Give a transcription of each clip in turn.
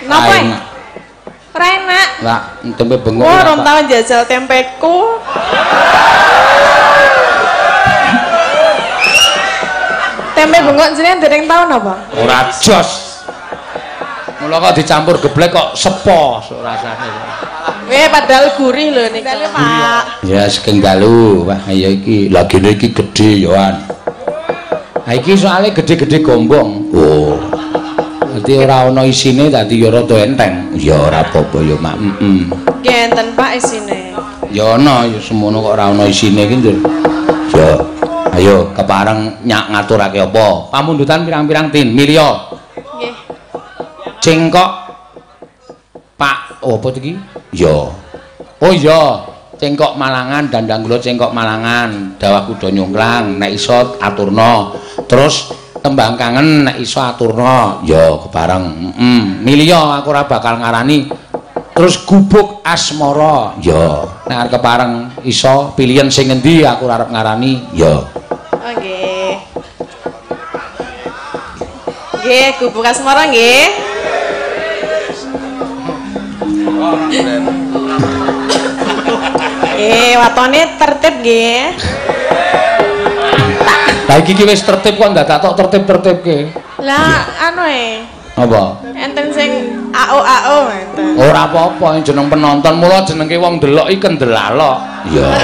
Napa? Ora enak. Lah, tempe bengok. Wah, rong tau njajal tempeku. Tempe bengok jenengan dereng tau napa? Ora jos. Mula kok dicampur geblek kok sepo rasane. Padahal gurih lho niki. Pak. Ya sugeng dalu. Wah, ya iki lagine iki gedhe ya an. Ha iki soalé gedhe-gedhe gombong. Oh. Dadi ora ana isine dadi ya rada enteng. Ya ora apa-apa ya, Mak. Heeh. Nggih enten Pak isine. Ya ana ya semono kok ora ana isine iki, Ndur. Ya. Ayo kepareng nyak ngaturake apa? Pamundutan pirang-pirang tin milya. Nggih. Cengkok Pak, oh, apa iki? Ya. Oh iya, cengkok Malangan, dandang gula cengkok Malangan, dawah kuda nyungklang nek iso aturna. Terus tembang kangen nek iso aturna. Ya kepareng. Heeh. Milya aku ora bakal ngarani. Terus gubuk asmara. Ya, nek arep kepareng iso pilihan sing ngendi aku ora arep ngarani. Ya. Oh nggih. Nggih, gubuk asmara nggih. Watone tertib nggih. Lah iki ki wis tertib kok ndadak tok tertib-tertibke. Lah anu e. Apa? Enten sing AO-AO enten. Ora apa-apa jeneng penonton mula jenenge wong ndelok iki kendel alok. Iya.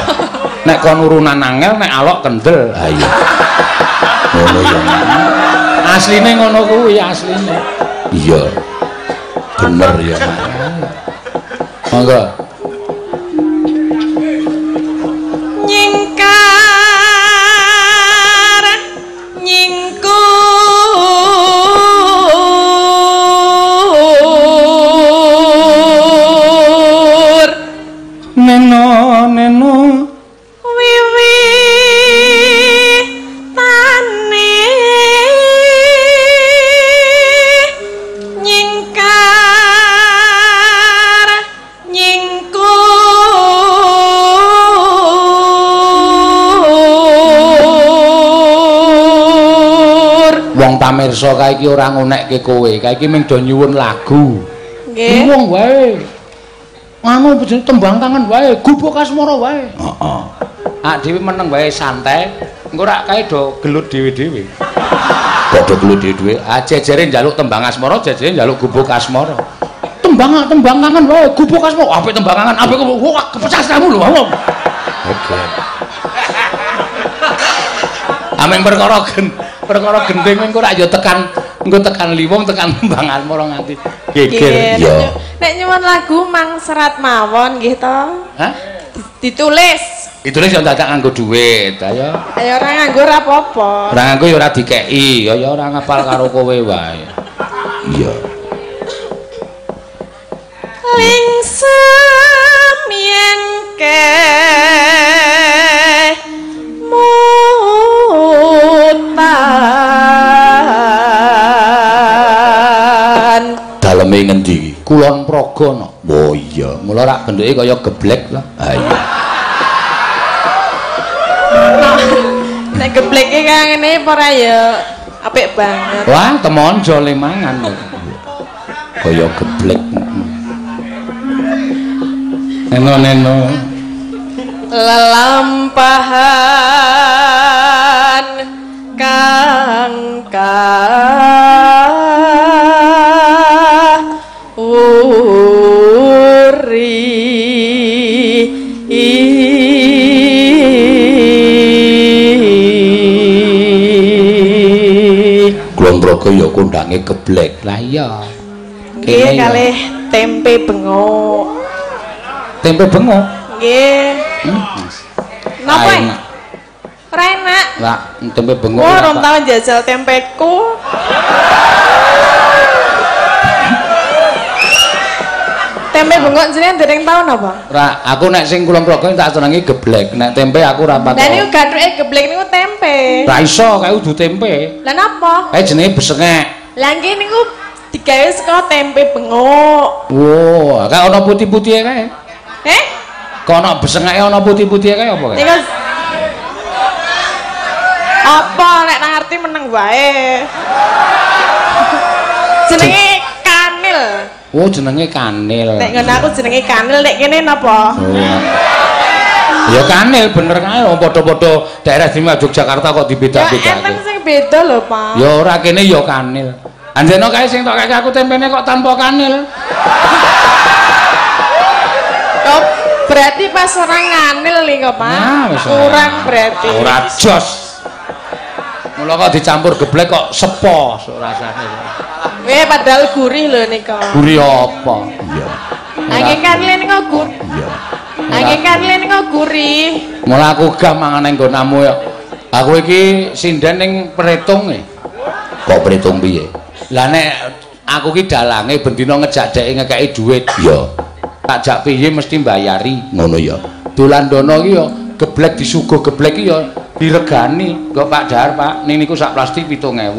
Nek kon urunan angel nek alok kendel. Ha iya. Ngono ya. Asline ngono kuwi asline. Iya. Bener ya, Mak. Monggo. Nyingkar nyingkur neno neno wiwi tane nyingkar nyingkur Wong pamirsa kae iki ora ngonekke kowe, kae iki mung do nyuwun lagu. Nggih. Wong wae. Anu jenenge tembang kangen wae, gubuk asmara wae. Heeh. Ak dhewe meneng wae santai, engko rak kae do gelut dhewe-dhewe. Padha gelut dhewe-dhewe. Ah jejere njaluk tembang asmara, jejere njaluk gubuk asmara. Tembang tembang kangen wae, gubuk asmara. Apik tembang kangen, apik wah kepecah kamu lho. Oke. Ameng perkara perkara gending engko rak ya tekan engko tekan liwung tekan tembang asmara nganti geger. Iya. Nek nyuwun lagu mang serat mawon nggih to? Hah? Ditulis. Ditulis ya dadak nganggo dhuwit. Ayo. Ayo ora nganggo ora apa-apa. Ora nganggo ya ora dikeki, ya ya ora ngapal karo kowe wae. Iya. Lingsem yen ke mutan. Daleme ngendi iki? Kulon Progo no. Oh iya, mula rak bentuke kaya geblek to. Ha iya. Nek gebleke kaya ngene apa ora ya apik banget. Wah, temon jole mangan. Kaya geblek. Neno-neno. Lelampahan kang uri. Kulon Progo ya kondange geblek. Lah iya. Nggih kalih tempe bengok. Tempe bengok? Nggih. Napa? Ora enak. Lah, tempe bengok. Wah, rong tau njajal tempeku. Tempe bengok jenengan dereng tau napa? Ora, aku nek sing Kulon Progo tak senengi geblek. Nek tempe aku ora patek. Lah niku gathuke geblek niku tempe. Ora iso, kae udu tempe. Lah napa? Kae jenenge besengek. Lah nggih niku digawe saka tempe bengok. Wah, kae ana putih-putihe kae. Eh? Kok ana besengeke ana putih-putihe kae apa kae? Niku apa nek ra ngerti meneng wae. Jenenge kanil. Oh jenenge kanil. Nek ngono aku jenenge kanil, nek kene napa? Oh. Ya kanil bener kae wong padha-padha daerah istimewa Yogyakarta kok dibeda-bedake. Ya enten sing beda lho, Pak. Ya ora kene ya kanil. Anjeno kae sing tok kake aku tempene kok tanpa kanil. Oh, berarti pas ora nganil nih kok, Pak. Nah, kurang berarti. Ora jos. Mula kok dicampur geblek kok sepo rasane. Padahal gurih lho nika. Gurih apa? Iya. Angge kanil nika gurih. Iya. Angge kanil nika gurih. Mula aku gah mangan nang nggonamu ya. Aku iki sinden ning Pretung e. Kok Pretung piye? Lah nek aku ki dalange bendina ngejak dheke ngekeki dhuwit. Iya. Tak jak piye mesti mbayari. Ngono ya. Dolan dono iki ya geblek disuguh geblek iki ya diregani. Kok Pak Dahar, Pak, ning niku sak plastik 7.000.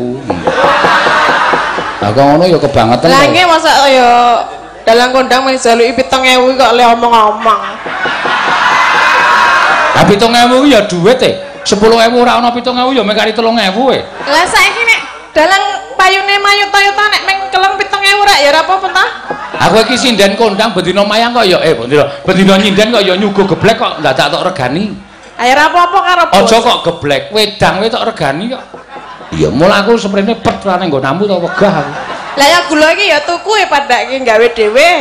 Lah kok ngono ya kebangetan. Lah nggih mosok ya dalang kondang mung jaluki 7.000 kok le omong-omong. Lah 7.000 ki ya dhuwit e. 10.000 ora ana 7.000 ya mung kari 3.000 e. Lah saiki nek dalang payune mayu Toyota nek mung keleng 7.000 rak ya ora apa-apa ta? Aku iki sinden kondang bendina mayang kok ya bendina nyinden kok ya nyuguh geblek kok ndadak tok regani. Ayo ora apa-apa karo bos. Aja kok geblek, wedang wae tok regani kok. Iya, mula aku seprene pet ra ning nggonamu to wegah aku. Lah ya gula iki ya tuku e padake gawe dhewe.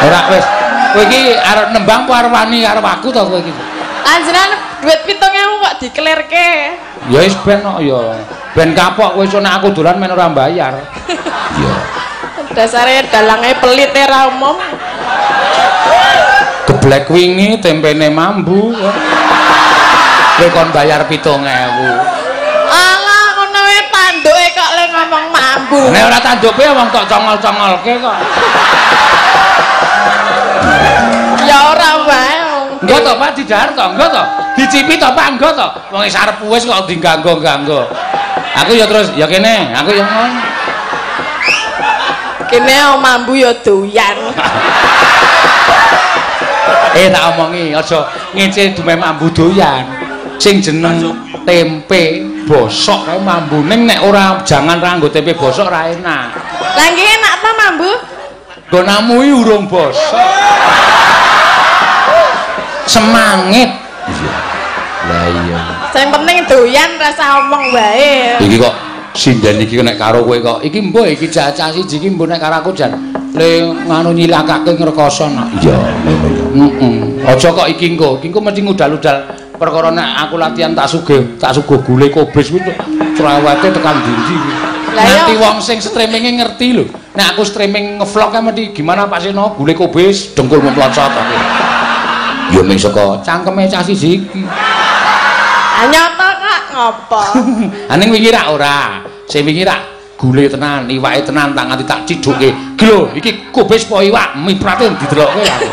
Ora wis. Kowe iki arep nembang apa arep wani karo aku to kowe iki? Anjenengan dhuwit 7.000 kok diklerke. Ya wis ben kok ya. Ben kapok kowe iso nek aku dolan men ora mbayar. Iya. Dasare dalange pelit ora umum. Geblek wingi tempene mambu. Kowe kon bayar 7.000. Alah ngono wae tanduke kok le ngomong mambu. Nek ora tanduke wong tok congol-congolke kok. Ya ora wae. Engko to Pak didahar to, engko to. Dicipi to Pak, engko to. Wong wis arep wis kok diganggo-ganggo. Aku ya terus ya kene, aku ya ngono. Kene mambu ya doyan. Tak omongi aja ngece dume mambu doyan. Sing jeneng tempe bosok kae mambu ning nek ora jangan ra nggo tempe bosok ra enak. Lah nggih enak ta mambu? Nggonamu iki urung bosok. Semangit. Iya. Lah iya. Sing penting doyan rasa omong wae. Iki kok sinden iki nek karo kowe kok iki mbuh iki cacah siji iki mbuh nek karo aku jan le nganu nyilakake ngrekoso nak. Iya, ngono ya. Heeh. Aja kok iki engko, iki engko mesti ngudal-udal perkara nek aku latihan tak suguh gule kobis kuwi cerewete tekan ndi-ndi. Nanti wong sing streaminge ngerti lho. Nek aku streaming ngevlog kan mesti gimana Pak Seno gule kobis dengkul mlocot aku. Ya ming saka cangkeme cah siji iki. Ah nyata kok ngopo? Ha ning wingi rak ora. Sing wingi rak gule tenan, iwake tenan tak nganti tak cidhuke. Iki lho, iki kobis po iwak, miprate didelokke aku.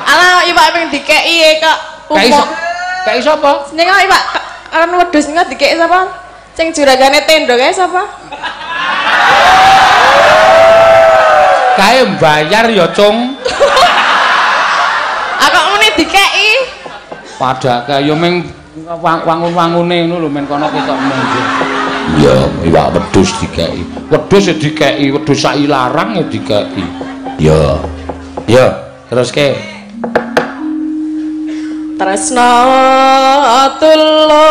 Alah iwak ping dikeki kok. Keki sapa? Sing iwak kan wedhus ning dikeki sapa? Sing juragane tendo kae sapa? Kae mbayar ya, Cung. Ah kok ngene dikeki? Padake ya ming wangun-wangune ngono lho men kono ketok mungkin. Iya, iwak wedhus dikeki. Wedhus ya dikeki, wedhus sak ilarang ya dikeki. Iya. Ya, teruske. Tresna tulus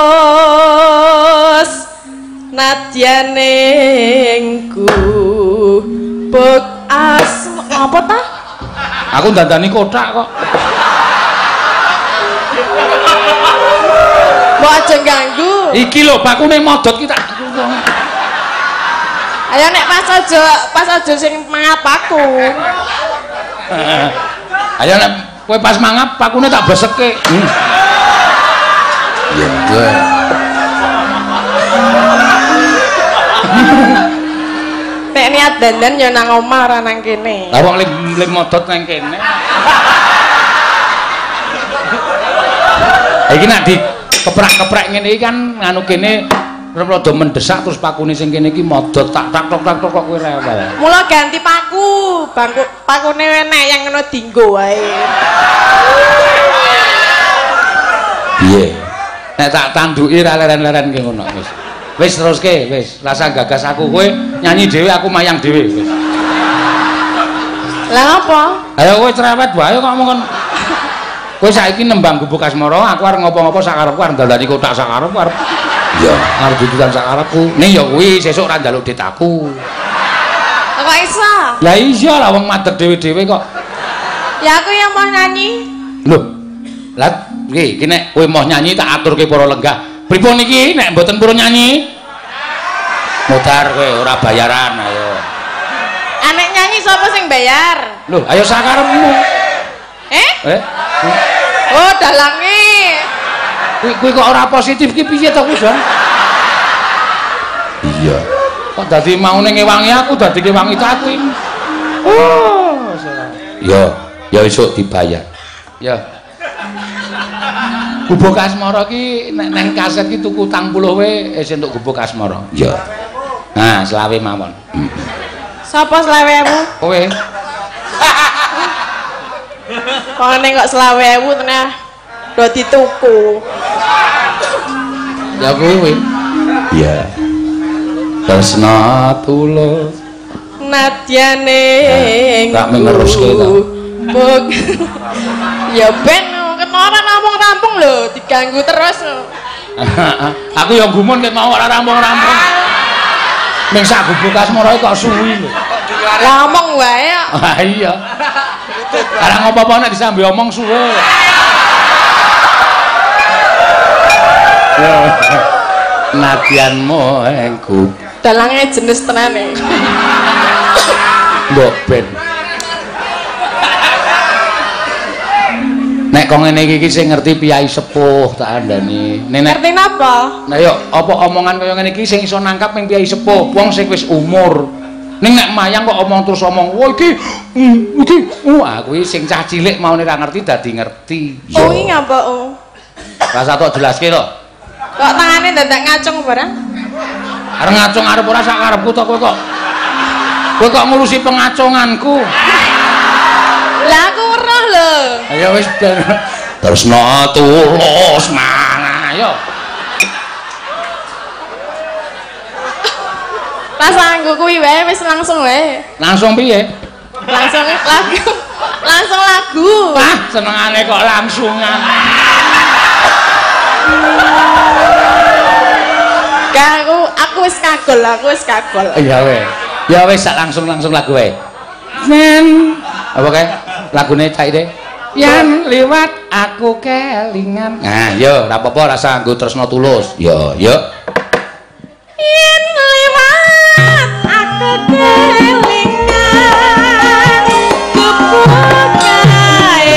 nadyaning gubuk asma apa ta? Aku dandani kothak kok. Mbok aja ganggu. Iki lho bakune modot ki tak. Ayo nek pas aja sing mangap aku. Ayo nek kowe pas mangap pakune tak beseke. Ya kowe. Nek niat dandan ya nang omah ora nang kene. Lah wong lim modot nang kene. Iki nek di keprak-keprek ngene iki kan nganu kene rada mendesak terus pakune sing kene iki modot tak tak tok tak tok kok kowe rewel. Mula ganti paku, bangku pakune enek yang ngono dinggo wae. Piye? Nek tak tanduki ra leren-leren ki ngono wis. Wis teruske wis, rasa gagas aku kowe nyanyi dhewe aku mayang dhewe wis. Lah apa? Ayo kowe cerewet wae kok ngomong kon. Kowe saiki nembang Gubuk Asmara, aku arep ngopo-ngopo sakarepku, arep dandani kotak sakarepku, arep ya, arep dudutan sakarepku. Ning ya kuwi sesuk ora njaluk dit aku. Kok iso? Lah iya lah wong madeg dhewe-dhewe kok. Ya aku yang mau nyanyi. Lho. Lah iki iki nek kowe mau nyanyi tak aturke para lenggah. Pripun iki nek mboten purun nyanyi? Modar kowe ora bayaran ayo. Anek nyanyi sapa sing bayar? Lho, ayo sakarepmu. Eh? Eh? Oh, dalange. Kuwi kok ora positif ki piye to kuwi, Jon? Iya. Kok dadi maune ngewangi aku dadi ngewangi cacing. Oh, salah. Ya, ya esuk dibayar. Ya. Gubuk Asmara ki nek nang kaset ki tuku 40 wae wis entuk Gubuk Asmara. Ya. Nah, selawe mawon. Sapa 25.000? Kowe. Kok ning kok 25.000 tenan do dituku. Ya kuwi. Iya. Tresna tulus nadyane tak mengeruske ta. Buk. Ya ben kena ora rampung-rampung lho, diganggu terus. Aku ya gumun ket mau ora rampung-rampung. Ning sak Gubuk Asmara kok suwi lho. Lah omong wae kok. Ah iya. Ora ngopo-opo nek disambi omong suwe. Nadyanmu engku. Dalange jenis tenane. Mbok ben. Nek kok ngene iki sing ngerti piyai sepuh tak andani. Nek ngerti napa? Nah yo apa omongan kaya ngene iki sing iso nangkap ping piyai sepuh, wong sing wis umur. Ning nek mayang kok omong terus omong, "Wah iki iki." Wah kuwi sing cah cilik maune ra ngerti dadi ngerti. Oh iki ngapa oh? Rasa tok jelaske to. Kok tangane dadak ngacung barang? Arep ngacung arep ora sak karepku to kowe kok. Kowe kok ngurusi pengacunganku. Lah aku weruh lho. Ayo wis tresna tulus mana ayo. Rasa anggo kuwi wae wis langsung wae. Langsung piye? Langsung lagu. Langsung lagu. Wah, senengane kok langsungan. Gak aku wis kagol, aku wis kagol. Iya weh. Ya wis sak langsung-langsung lagu wae. Nen apa kae? Lagune cah ide. Yen liwat aku kelingan. Nah, yo ora apa-apa rasa nggo tresna tulus. Yo, yo. Yen liwat aku kelingan. Gubuk kae.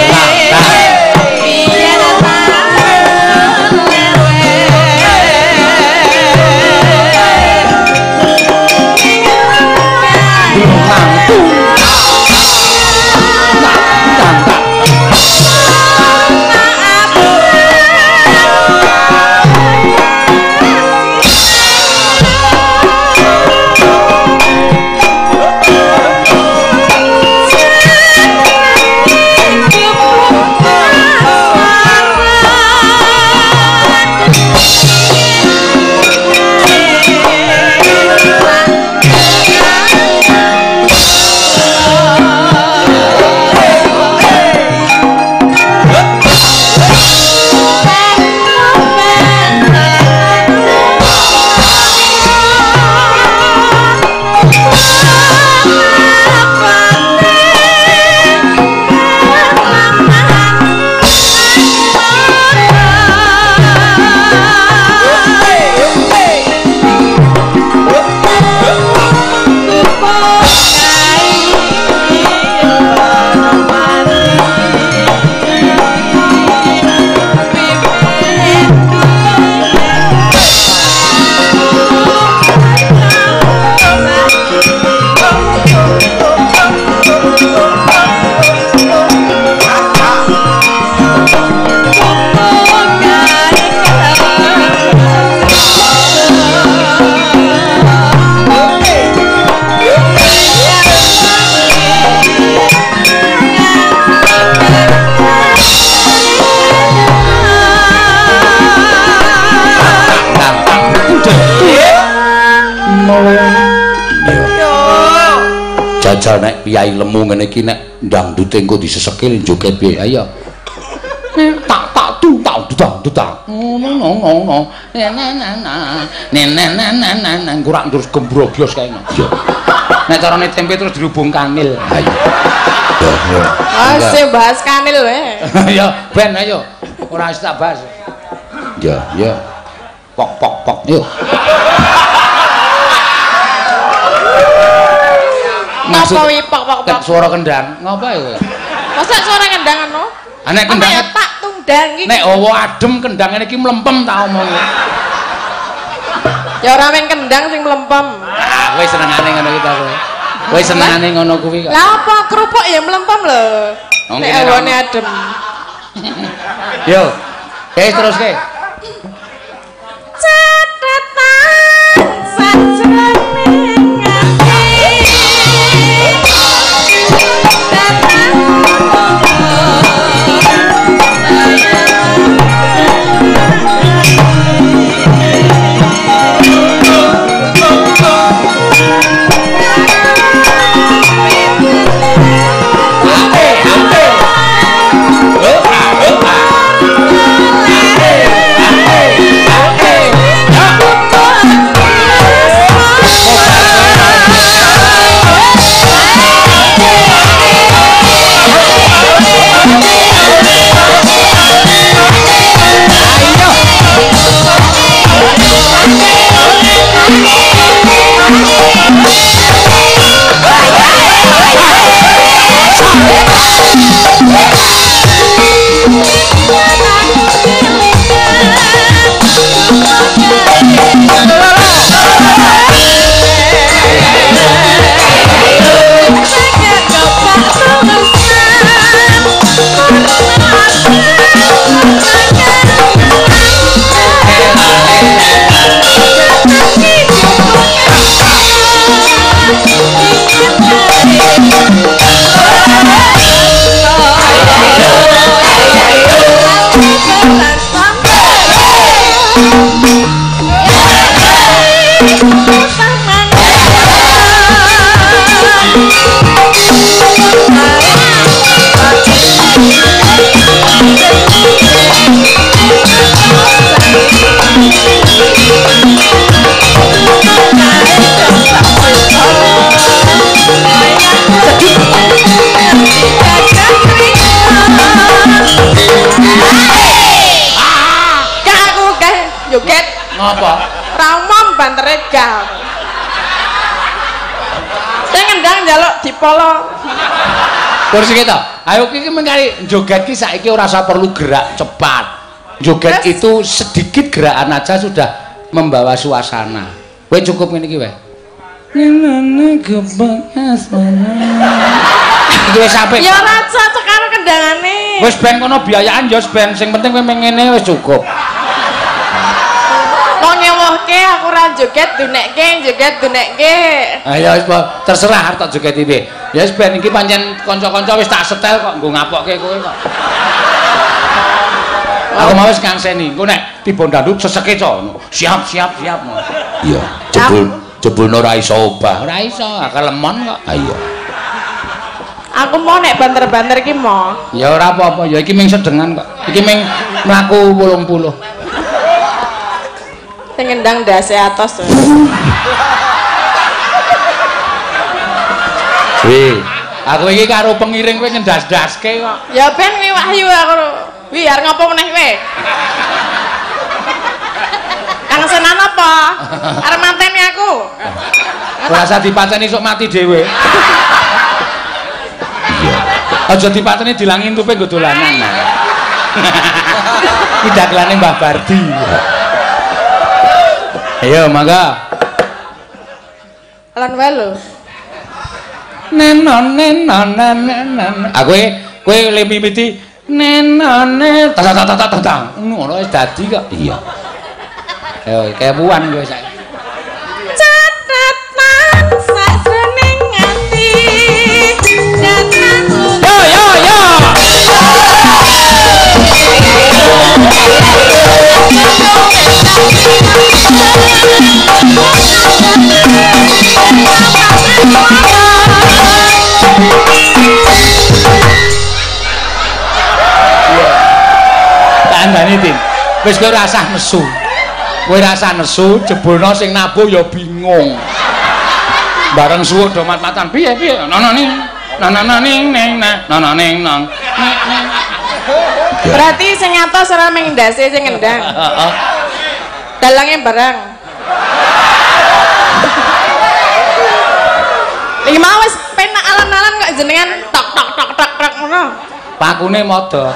Jajal nek piyai lemu ngene iki nek ndangdute engko disesekil joget piye? Ayo. Tak tak tu tak tu tak tu tak. Ngono ngono. Na na na na. Na na na na na kurang terus gembrobyos kae. Iya. Nek carane tempe terus dirubung kanil. Ayo. Ah, sing bahas kanil wae. Ya, ben ayo. Ora wis tak bahas. Ya, ya. Pok pok pok. Yuk. Ngapa wi pok pok pok? Suara kendang. Ngapa ya? Masa suara kendang ngono? Nek kendang ya tak tundang iki. Nek hawa adem kendang ngene iki mlempem tak omongi. Ya ora meng kendang sing mlempem. Ah, kowe senengane ngono iki ta kowe. Kowe senengane ngono kuwi kok. Lah apa kerupuk ya mlempem lho. Nek hawane adem. Yo. Wis teruske. Catetan sajroning ati. Joget ngopo? Ramon bantere gal. Sing ngendang njaluk dipolo. Kursi kita. Ayo iki mengkali joget ki saiki ora usah perlu gerak cepat. Joget itu sedikit gerakan aja sudah membawa suasana. Kowe cukup ngene iki wae. Ngene gebek asmara. Iki wis apik. Ya ora cocok karo kendangane. Wis ben kono biayaan ya wis ben, sing penting kowe mengene wis cukup. Wong ngewohke aku ora joget dunekke, joget dunekke. Ayo wis terserah arep tak joget piye. Ya wis ben iki pancen kanca-kanca wis tak setel kok nggo ngapokke kowe kok. Aku mau wis ngangseni. Engko nek tiba ndandut seseke co. Siap siap siap. Iya, jebul jebul ora iso obah. Ora iso, akeh lemon kok. Ha iya. Aku mau nek banter-banter iki mau. Ya ora apa-apa, ya iki ming sedengan kok. Iki ming mlaku 80. Sing ngendang ndase atos. Wih, aku iki karo pengiring kowe ngendas-ndaske kok. Ya ben kuwi Wahyu aku. Wih, arep ngopo meneh kowe? Kang Senan apa? Arep mateni aku. Ora usah dipateni sok mati dhewe. Iya. Aja dipateni dilangi entupe nggo dolanan. Iki dagelane Mbah Bardi. Ayo mangga. Lan wae lho. Nenon nenon nenon. Aku kowe le mimiti nenone ta ta ta ta ta. Ngono wis dadi kok. Iya. Ayo kepuan kowe saiki. Catetan sajroning ati. Yo yo yo. Kandhane Tin. Wis kowe ora usah nesu. Kowe ora usah nesu, jebulno sing nabuh ya bingung. Bareng suwuk do mat-matan piye piye. Nono ning nana ning ning na nana ning nang. Berarti sing ngatos ora mung ndase sing ngendang. Heeh. Dalange barang. Iki mau wis penak alon-alon kok jenengan tok tok tok tok tok ngono. Pakune modho.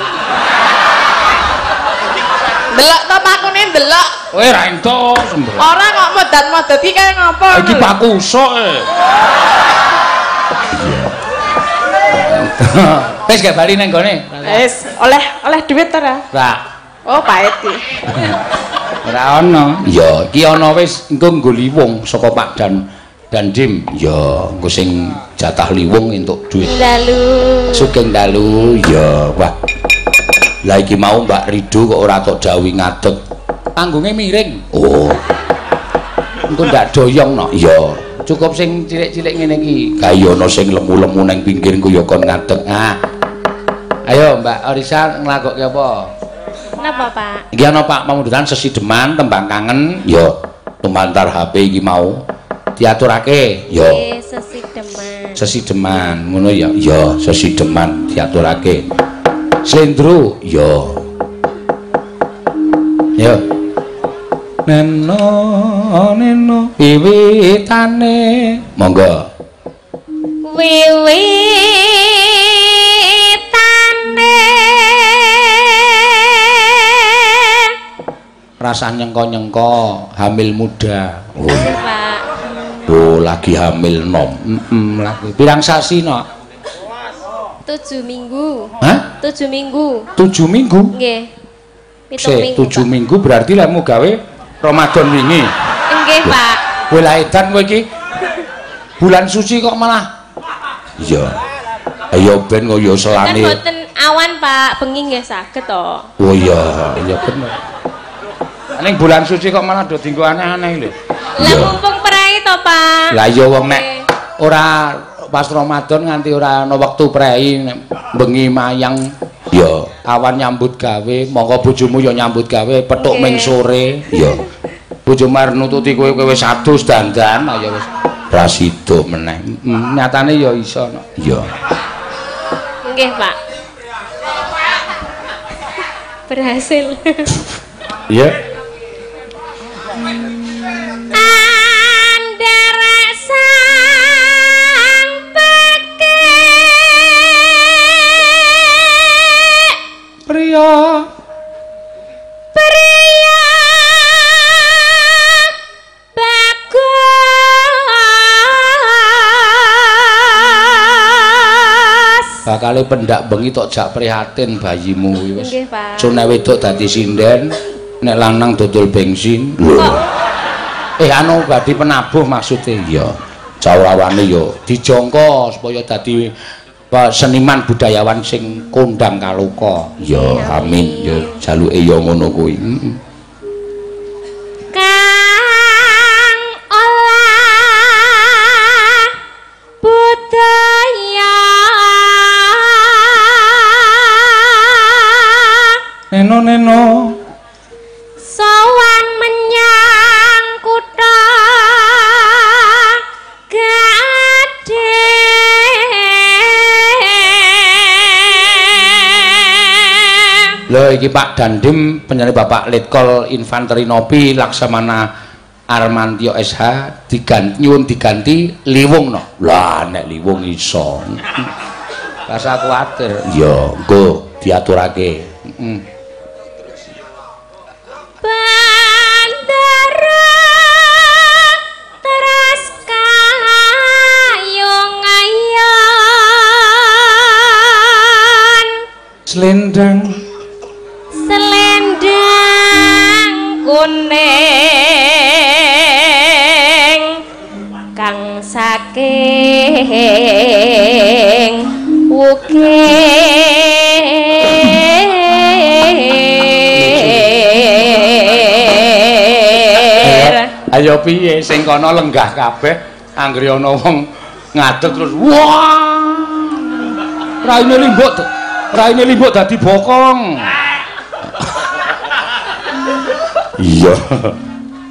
Delok to pakune delok. Kowe ra entuk sembrong. Ora kok modat-modot iki kaya ngopo. Iki paku usuk e. Wis gak bali nang gone. Wis, oleh duit ta ora? Ora. Oh, pahit iki. Ora ana. Ya, iki ana wis engko nggo liwung saka Pak Dandim. Ya, engko sing jatah liwung entuk duit. Dalu. Sugeng dalu. Ya, wah. Lah iki mau Mbak Rido kok ora tok dawuhi ngadeg. Panggunge miring. Oh. Engko ndak doyong no. Ya, cukup sing cilik-cilik ngene iki. Kaya ana sing lemu-lemu nang pinggir engko ya kon ngadeg. Ah. Ayo Mbak Orisa nglagokke apa? Napa, Pak? Iki ana Pak pamundutan sesideman tembang kangen. Ya, lumantar HP iki mau diaturake. Ya. Nggih, sesideman. Sesideman ngono ya. Ya, sesideman diaturake. Slendro, ya. Ya. Neno neno wiwitane. Monggo. Wiwitane rasah nyengko-nyengko hamil muda. Oh, Pak. Oh, lagi hamil nom. Lagi. Pirang sasi no? 7 minggu. Hah? 7 minggu. 7 minggu? Nggih. 7 minggu. 7 minggu berarti lek gawe Ramadan wingi. Nggih, Pak. Kowe lah edan kowe iki. Bulan suci kok malah. Iya. Ayo ben kok ya selane. Kan mboten awan, Pak. Bengi nggih saged to. Oh iya, iya bener. Ning bulan suci kok malah do dinggo aneh-aneh lho. Lah mumpung prei to, Pak. Lah iya wong nek ora pas Ramadan nganti ora ana wektu prei bengi mayang ya awan nyambut gawe, monggo bojomu ya nyambut gawe petuk ming sore ya. Bojomu arep nututi kowe kowe wis adus dandan ya wis ra sida meneh. Nyatane ya iso no. Ya. Nggih, Pak. Berhasil. Iya. Andara sang pekek pria pria bagus bakale pendak bengi tok jak prihatin bayimu kuwi wis. Nggih, Pak. Cune wedok dadi sinden, nek lanang dodol bensin. Lho. Anu badhe penabuh maksude. Iya. Cawrawane ya dijangka supaya dadi seniman budayawan sing kondang kaloka. Ya, amin. Ya jaluke ya ngono kuwi. Kang olah budaya. Neno neno sowan menyang kutha Gading. Lho iki Pak Dandim penyanyi Bapak Letkol Infanteri Nopi Laksamana Armantyo SH diganti nyuwun diganti liwung no. Lah nek liwung iso. Rasa kuwatir. Ya engko diaturake. Bandara teras kayong-ayon selendang selendang kuning kang saking wukir. Ayo piye sing kono lenggah kabeh anggere ana wong ngadeg terus wah raine limbuk dadi bokong. Iya.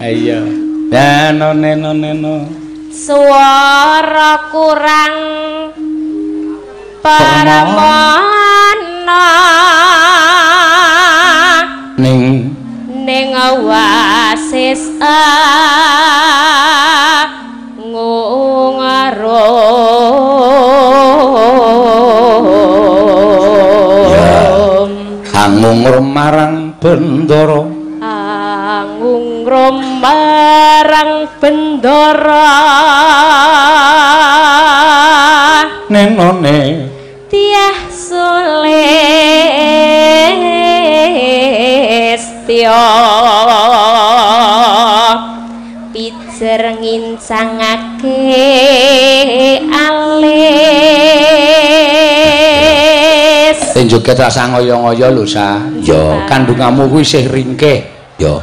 Iya. Neno neno neno. Suara kurang permana ning ning wasis ngungrum. Angungrum marang bendara. Angungrum marang bendara. Nenone tiah sulistya pijer ngincangake alis. Sing joget rasa ngoyo-ngoyo lho Sa. Ya, kandunganmu kuwi isih ringkih. Ya,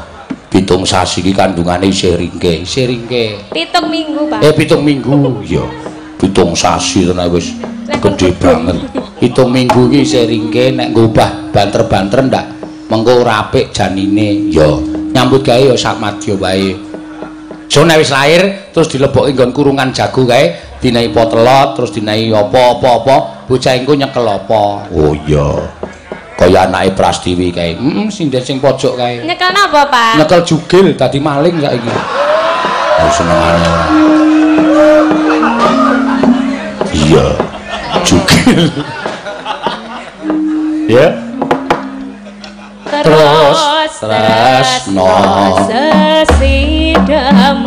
7 sasi iki kandungane isih ringkih, isih ringkih. 7 minggu, Pak. 7 minggu. Ya, 7 sasi tenan wis gedhe banget. 7 minggu iki isih ringkih nek ngubah banter-banter ndak mengko ora apik janine. Ya, nyambut gawe ya sak madya wae. So nek wis lahir terus dileboki nggon kurungan jago kae, dinehi potelot terus dinehi apa-apa-apa, bocah engko nyekel apa. Oh iya. Kaya anake Prastiwi kae. Heeh, sing pojok kae. Nyekel napa, Pak? Nyekel jugil dadi maling saiki. Oh senengane ora. Iya. Jugil. Ya. Terus tresno sesideman.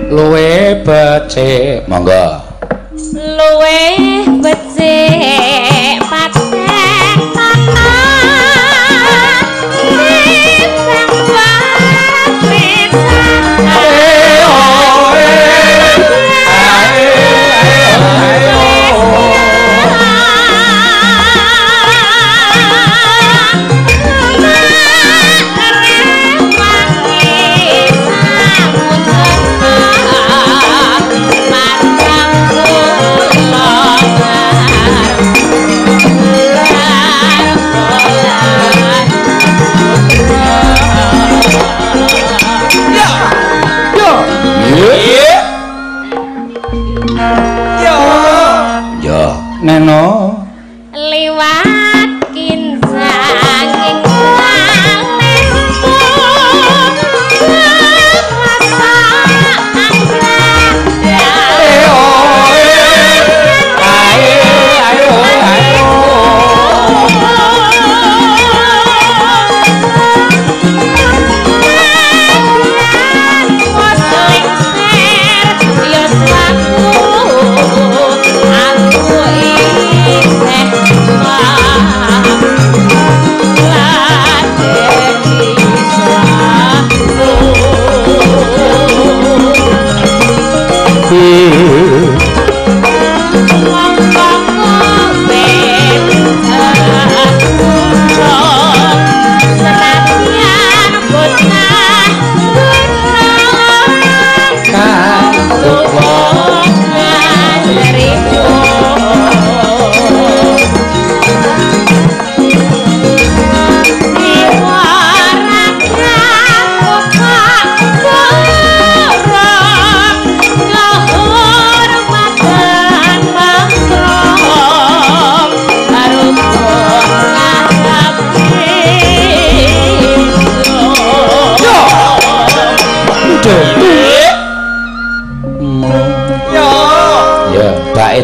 Luwe becik, monggo. Luwe becik paten ana timbang Neno liwat kincang ing alisku rasa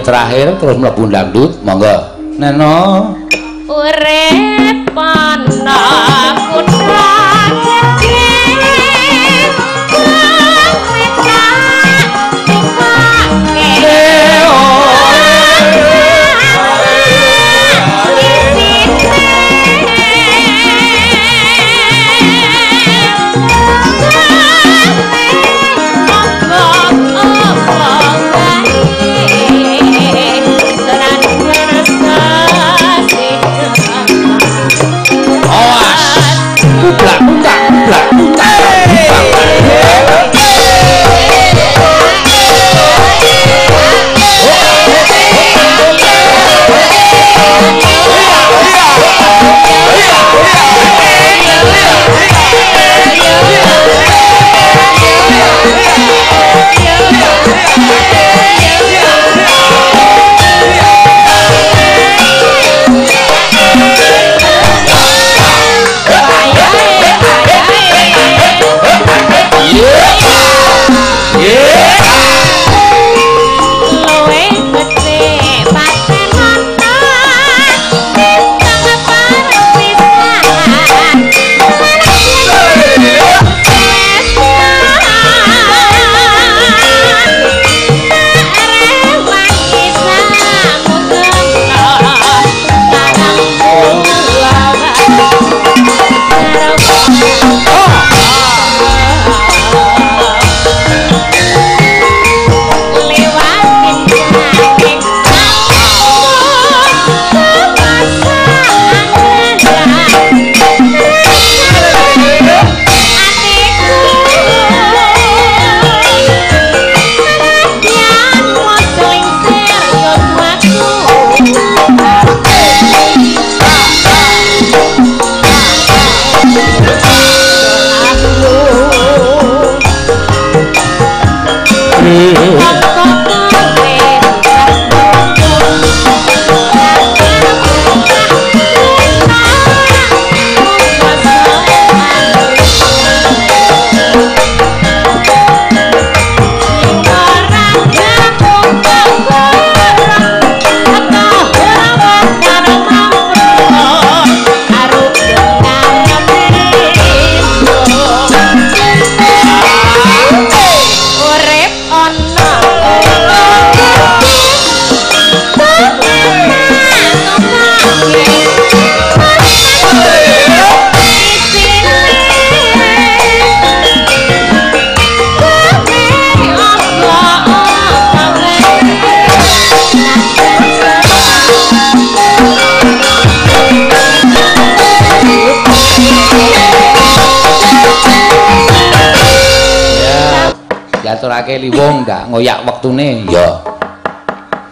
Terakhir terus mlebu dangdut, monggo. Neno urip ana kutha gedhe kowe tak tukake. Diaturake liwung ndak ngoyak wektune. Ya.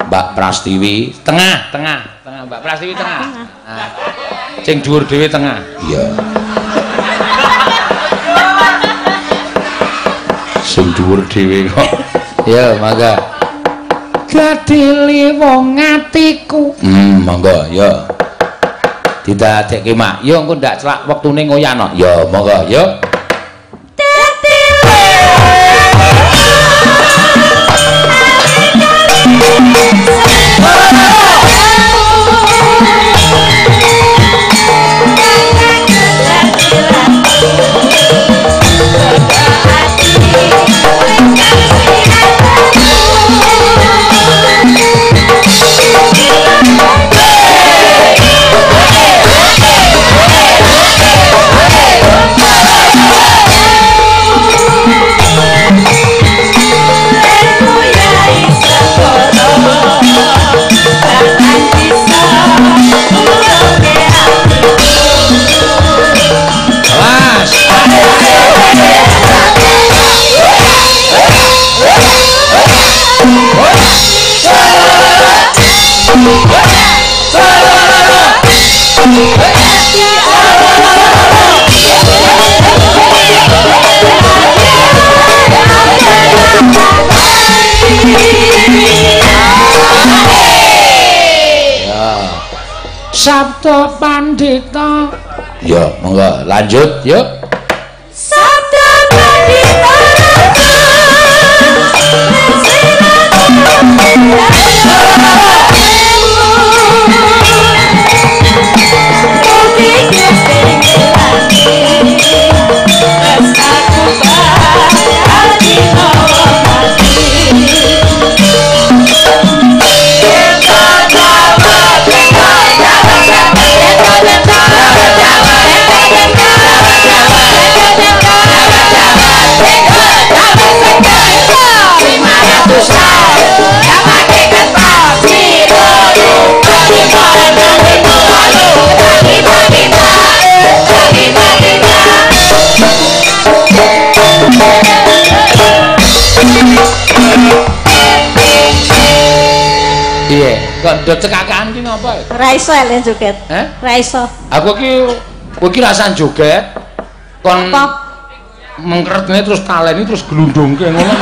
Mbak Prastiwi tengah, tengah, tengah Mbak Prastiwi tengah. Nah. Sing dhuwur dhewe tengah. Iya. Sing dhuwur dhewe kok. Ya, mangga. Dadi liwung atiku. Monggo ya. Didadekke mak. Ya engko ndak celak wektune ngoyano. Ya, monggo ya. Sabda Pandita. Ya, monggo lanjut yuk. Sabda Pandita. Piye? Kok ndot cekakan ki ngopo? Ora iso lek joget. Heh? Ora iso. Aku ki kowe ki rasan joget kon mengkretne terus taleni terus glundungke ngono.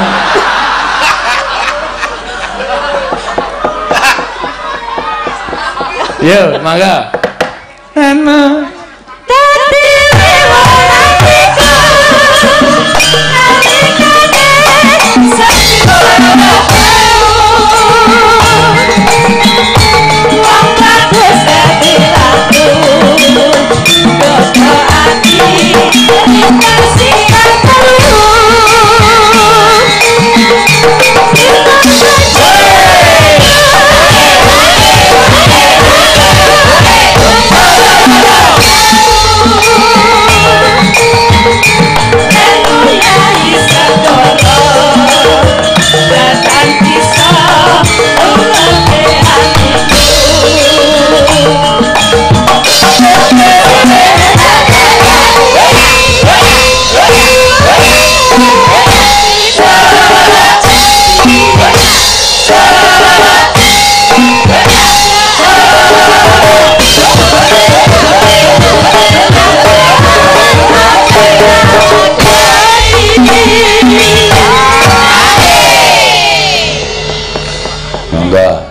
Yo, mangga. Ana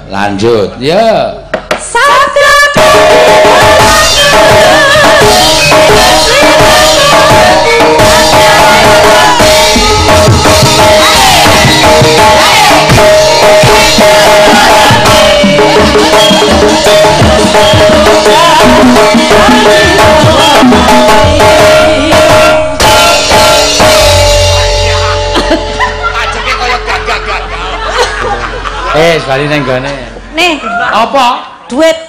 lanjut ya. Bali nang gone. Nih. Apa? Duit.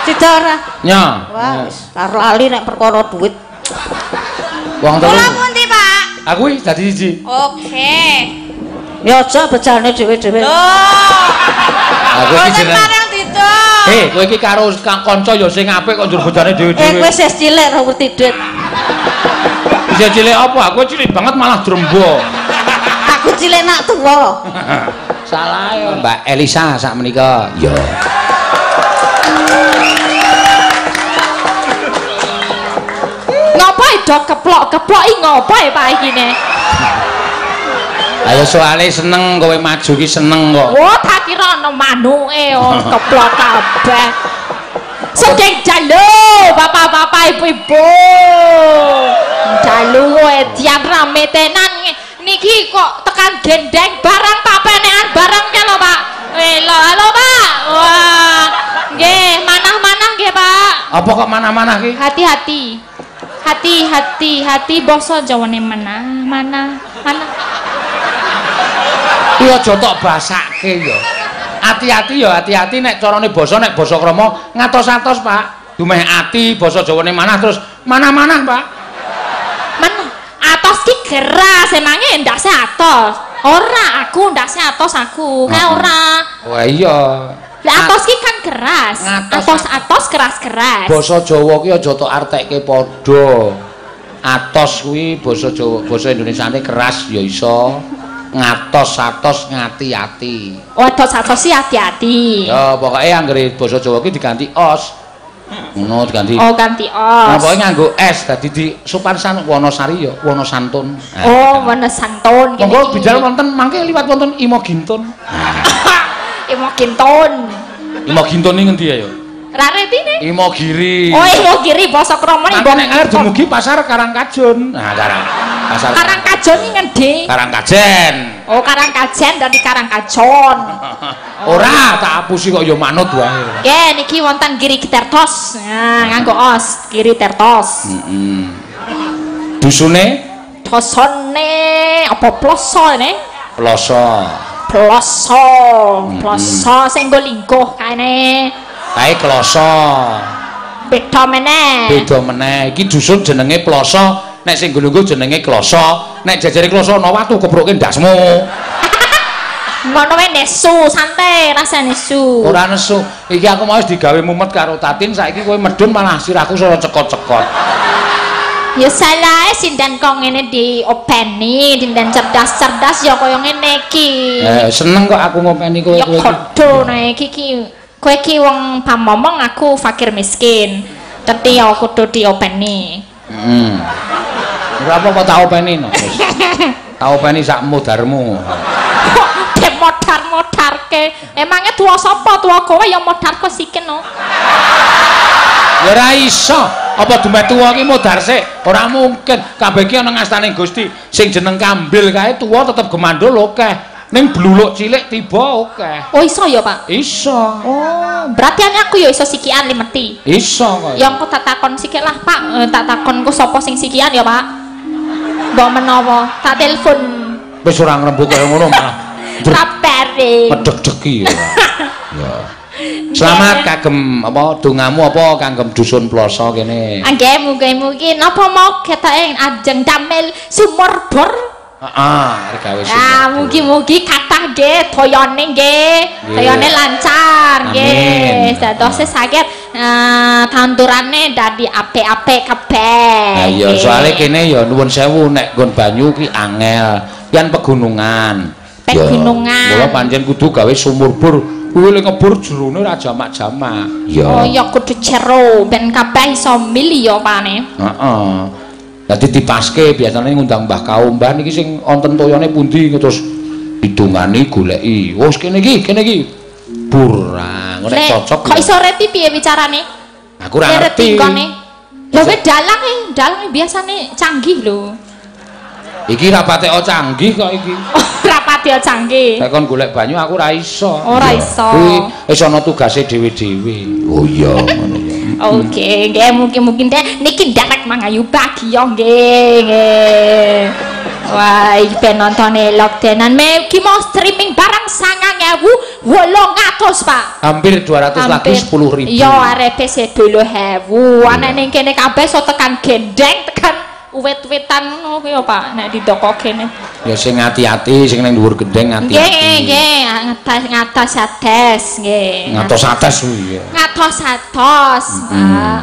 Sida ora? Nya. Wah, wis karo lali nek perkara duit. Wong telu. Kula pundi, Pak? Aku wis dadi siji. Oke. Ya aja bejane dhewe-dhewe. Lho. Aku iki jeneng. Eh, kowe iki karo kanca ya sing apik kok njur bejane dhewe-dhewe. Eh, kowe isih cilik ora ngerti duit. Isih cilik apa? Aku cilik banget malah drembo. Aku cilik nak tuwa. Salah ya. Mbak Elisa sak menika. Ya. Ngopo do keplok-keplok iki ngopo ya Pak iki ne? Ayo soalé seneng kowe maju ki seneng kok. Oh, tak kira ana manuke keplok kabeh. Sugeng dalu bapak-bapak ibu-ibu. Dalu edian rame tenan niki kok tekan gendeng barang papenean barang ke lho Pak. Lho halo Pak. Wah. Nggih, manah-manah nggih Pak. Apa kok manah-manah ki? Hati-hati. Hati-hati, hati basa Jawane manah, manah, manah. Kuwi aja tok basake ya. Hati-hati ya, hati-hati nek carane basa nek basa krama ngatos-atos, Pak. Dumeh ati basa Jawane manah terus manah-manah, Pak. Manah atos ki keras emange ndase atos. Ora, aku ndase atos aku. Kae ora. Wah iya. Lah atos ki kan keras. Atos-atos keras-keras. Basa Jawa ki aja tok artekke padha. Atos kuwi basa Jawa, basa Indonesiane keras ya iso. Ngatos-atos ngati-ati. Oh, atos-atos sih hati-hati. Ya, pokoke anggere basa Jawa ki diganti os. Ngono diganti. Oh, ganti os. Nah, pokoke nganggo es dadi di sopan san Wonosari ya, Wonosantun. Oh, Wonosantun. Monggo bidal wonten mangke liwat wonten Imogintun. Imogintun. Imogintun iki ngendi ya? Raretine? Imogiri. Oh, Imogiri basa krama iki. Nek arep dumugi pasar Karangkajun. Nah, Karang pasar Karangkajun iki ngendi? Karangkajen. Oh, Karangkajen dadi Karangkajon. Ora, tak apusi kok ya manut wae. Nggih, niki wonten Giri Tertos. Nah, nganggo os, Giri Tertos. Heeh. Dusune? Dosone apa ploso ne? Ploso. Ploso, ploso sing nggo lingkuh kaene. Kae kloso. Beda meneh. Beda meneh. Iki dusun jenenge Ploso, nek sing nggo jenenge Kloso. Nek jajare kloso ana watu kebruke ndasmu. Ngono wae nesu, santai, rasa nesu. Ora nesu. Iki aku mau wis digawe mumet karo Tatin, saiki kowe medun malah sirahku sora cekot-cekot. Ya salah sindan kok ngene diopeni, dindan cerdas-cerdas ya kaya ngene iki. Seneng kok aku ngopeni kowe kowe. Ya kodho nek iki kowe iki wong pamomong aku fakir miskin. Dadi ya kudu diopeni. Heeh. Ora apa-apa tak openi no. Tak openi sak modarmu. Kok modar-modarke. Emangnya tuwa sapa? Tuwa kowe ya modar kok siken no. Ya ora iso. Apa dumeh tuwa ki modar sik? Ora mungkin. Kabeh ki ana ngastane Gusti. Sing jeneng kambil kae tuwa tetep gemandul akeh. Ning bluluk cilik tiba akeh. Oh iso ya, Pak? Iso. Oh, berarti aku ya iso sikian limeti. Iso kok. Ya engko tak takon sikik lah, Pak. Tak takon ku sapa sing sikian ya, Pak? Mbok menawa tak telepon. Wis ora ngrembug kaya ngono malah. Rapere. Medhek-dheki ya. Ya. Selamat kagem apa dongamu apa kagem dusun Ploso kene. Nggih, mugi-mugi napa mau ketoke ajeng damel sumur bor. Heeh, gawe sumur. Ah, mugi-mugi kathah nggih toyone nggih. Toyone lancar nggih. Dadose saged tandurane dadi apik-apik kabeh. Lah iya, soalé kene ya nuwun sewu nek nggon banyu ki angel, yen pegunungan. Pegunungan. Mula pancen kudu gawe sumur bor. Kuwi le ngebur jerone ora jamak-jamak. Ya. Oh ya kudu jero ben kabeh iso milih ya pane. Heeh. Dadi dipaske biasane ngundang Mbah Kaum, Mbah niki sing wonten toyone pundi terus didongani goleki. Wis kene iki, kene iki. Bur, ngono nek cocok. Kok iso reti piye wicarane? Aku ora ngerti. Lha kowe dalang e, dalang biasane canggih lho. Iki ra patek canggih kok iki. Ora pati canggih. Nek kon golek banyu aku ora iso. Ora iso. Kuwi wis ana tugase dhewe-dhewe. Oh iya ngono ya. Oke, nggih mugi-mugi niki nderek mangayu bagya nggih nggih. Wah, iki penontone lockdownan iki mau streaming barang 9.800, Pak. Hampir 200 lagi 10.000. Iya, arepe 10.000. Ana ning kene kabeh so tekan gendeng, tekan uwit-witan ngono kuwi ya, Pak, nek didokok kene. Ya sing ati-ati sing ning dhuwur gendeng ati-ati. Nggih, nggih, ngatos-ates nggih. Ngatos-ates kuwi ya. Ngatos-atos, Pak.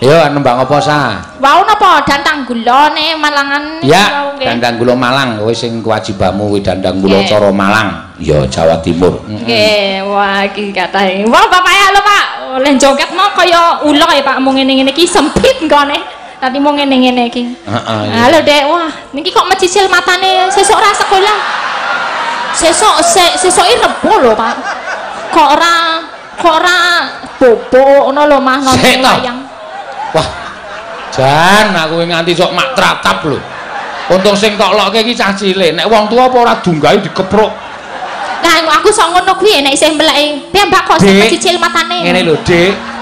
Yo nembang apa sa? Wau napa dandang gulane Malangan? Ya, dandang gula Malang kowe sing kewajibanmu kuwi dandang gula cara Malang. Ya Jawa Timur. Nggih, wah iki katahe. Wah, bapake halo Pak. Oleh joget mau kaya ula ya Pak, mung ngene-ngene iki sempit nggone. Tadi mau ngene-ngene iki. Heeh. Halo Dek, wah niki kok mecicil matane sesuk ora sekolah. Sesuk sesuke rebo lho Pak. Kok ora bobo ngono lho mah nonton wayang. Wah. Jan aku nganti sok mak tratap lho. Untung sing tok lokke iki cah cilik. Nek wong tuwa apa ora dunggahi dikepruk. Lah aku sok ngono kuwi nek isih meleke. Piye Mbak kok sing mecicil matane? Ngene lho, Dik.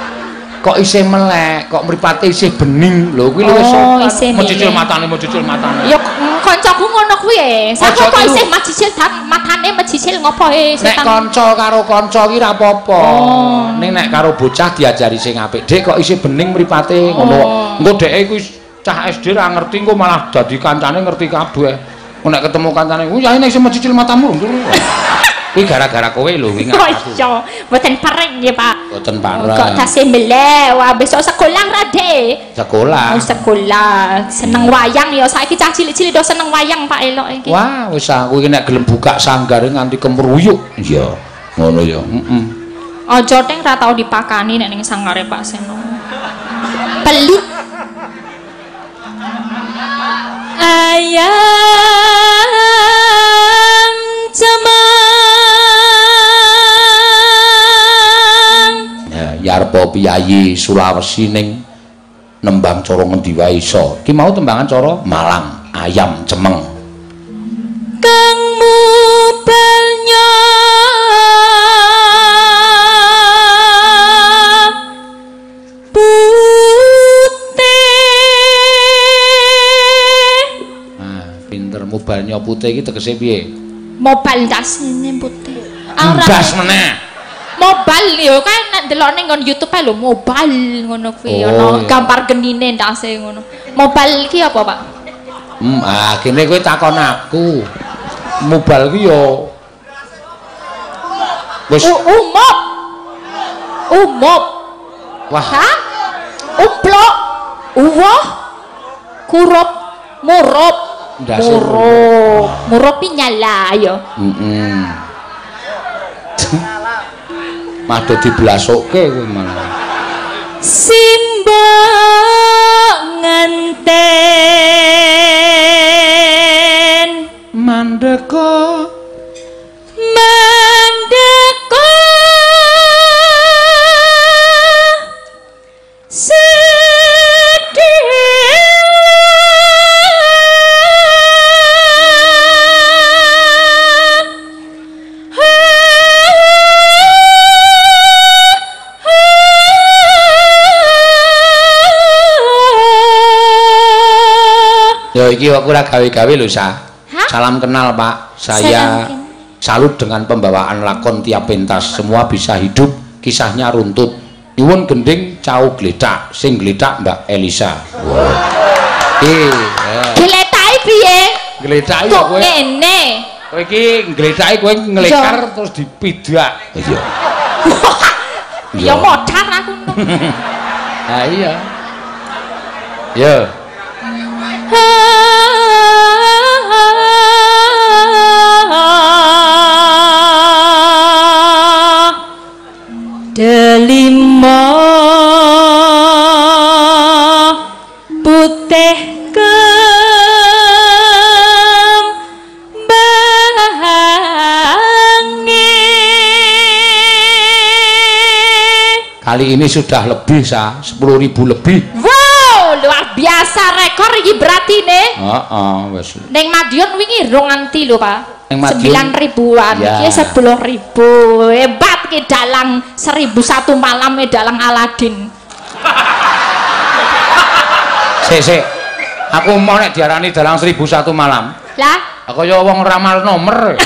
Kok isih melek, kok mripate isih bening lho kuwi luwih sopan. Mecicil matane, mecicil matane. Ya kancaku ngono kuwi. Sapa kok isih mecicil matane mecicil ngopo e setan. Nek kanca karo kanca iki ra apa-apa. Ning nek karo bocah diajari sing apik. Dik kok isih bening mripate ngono. Engko dheke kuwi cah SD ra ngerti engko malah dadi kancane ngerti kabeh. Engko nek ketemu kancane, "Oh, ya nek isih mecicil matamu." Kuwi gara-gara kowe lho wingi aku. Oh iya, mboten pareng nggih, Pak. Mboten pareng. Kok tasih melek. Wah, besok sekolah ra, Dek? Sekolah. Oh, sekolah. Seneng wayang ya saiki cah cilik-cilik do seneng wayang Pak elok iki. Wah, wis aku iki nek gelem buka sanggare nganti kemruyuk. Iya. Ngono ya. Heeh. Aja teng ra tau dipakani nek ning sanggare Pak Seno. Pelit. Ayam cemang. Ya arep piyayi Sulawesi ning nembang cara ngendi wae iso. Ki mau tembangan cara Malang, ayam cemeng. Kang mubelnya putih. Nah, pinter mubalnya putih iki tegese piye? Mobal ndasine putih. Ndas meneh. Mobile yo kan nek delok ning nggon YouTube ae lho mobile ngono kuwi ana gambar genine ndase ngono. Mobile iki apa, Pak? Kene kowe takon aku. Mobile ki yo wis umop. Umop. Wah. Hah? Umplok. Uwoh. Kurup, murup. Murup. Murup nyala yo. Heeh. Mado diblasokke kuwi malah. Simbok ngenten mandeka mandeka sedih. Ya iki aku ora gawe-gawe lho, Sa. Salam kenal, Pak. Saya salut dengan pembawaan lakon tiap pentas, semua bisa hidup, kisahnya runtut. Nyuwun gending cau gletak, sing gletak Mbak Elisa. Wah. Gletake piye? Gletake ya kowe. Ngene. Kowe iki gletake kowe nglekar terus dipidak. Iya. Ya modar aku. Ha iya. Ya. Delima putih kembange. Kali ini sudah lebih, Sa, 10.000 lebih. Wow, luar biasa rekor iki berarti nih. Heeh, wis. Ning Madiun wingi rong nganti lho, Pak. 9 ribuan, iki 10.000. Hebat ki dalang 1001 malam e dalang Aladin. Sik sik. Aku mau nek diarani dalang 1001 malam. Lah, aku ya wong ramal nomor.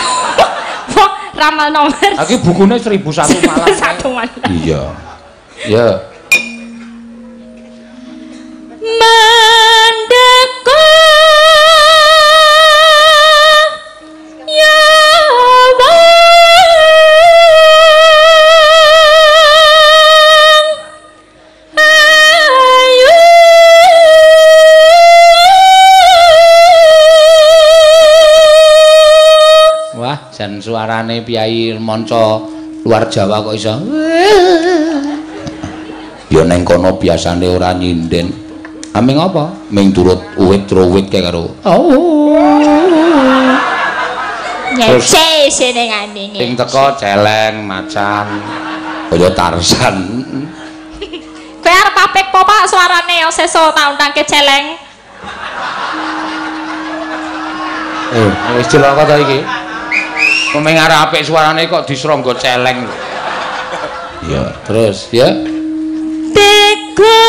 Wong ramal nomor. Iki bukune 1001 malam. 1001 malam. Iya. Ya. Mandeka ya wong ayu Jan suarane piyai manca luar Jawa kok iso. Ya neng kono biasane ora nyinden. Aming apa? Ming turut uwit-ruwit kae karo. Oh. Nyece senengane. Sing teko celeng, macan, kaya Tarsan. Kowe arep apik po Pak suarane ya sesuk tak undangke celeng. Wis cilaka to iki. Meng arep apik suarane kok disrangga celeng lho. Ya, terus ya. Tega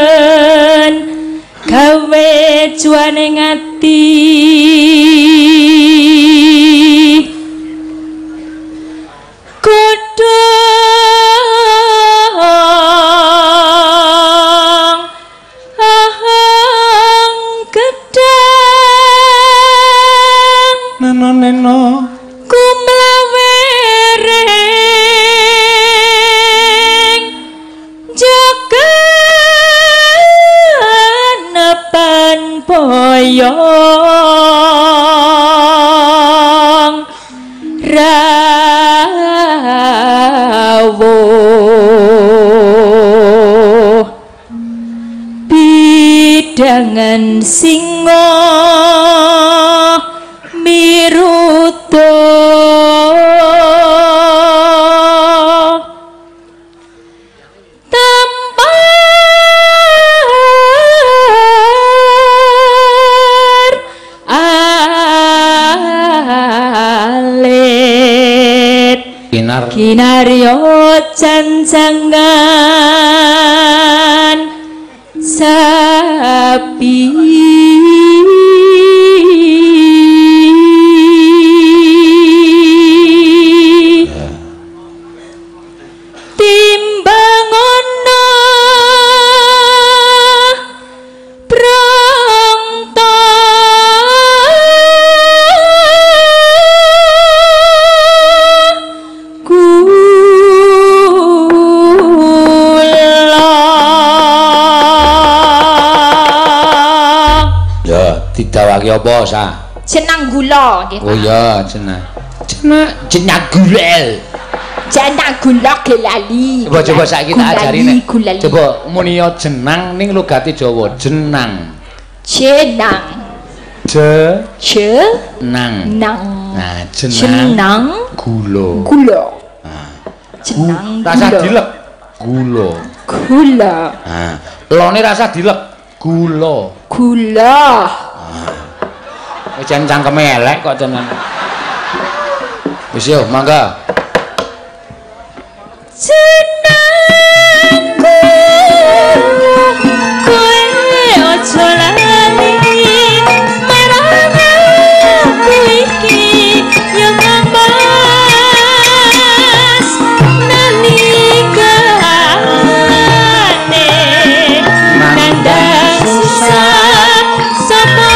temben gawe juane ngati godhong ahang gedang neno neno kumlawering jaga nepan boyong rawuh bidangan singa mirudo tampar alit kinar kinaryo cancangan sapi. Timbang ana prangta kula. Ya, didawake apa, Sa? Jenang gula nggih. Oh iya, jenang. Jenang jenang gula. Jenang gula gelali. Coba coba saiki tak ajari nek. Gulali. Coba muni jenang ning logate Jawa, jenang. Jenang. Je Je nang. nang. Nah, jenang Jenang gula. gula. Nah, Jenang rasa gula. dilek gula. Gula. Nah, lone rasa dilek gula. Gula. Wis jan cangkeme elek kok tenan. Wis yo, mangga. Jenang gula kowe aja lali marang aku iki ya Kang Mas nalikane nandang susah sapa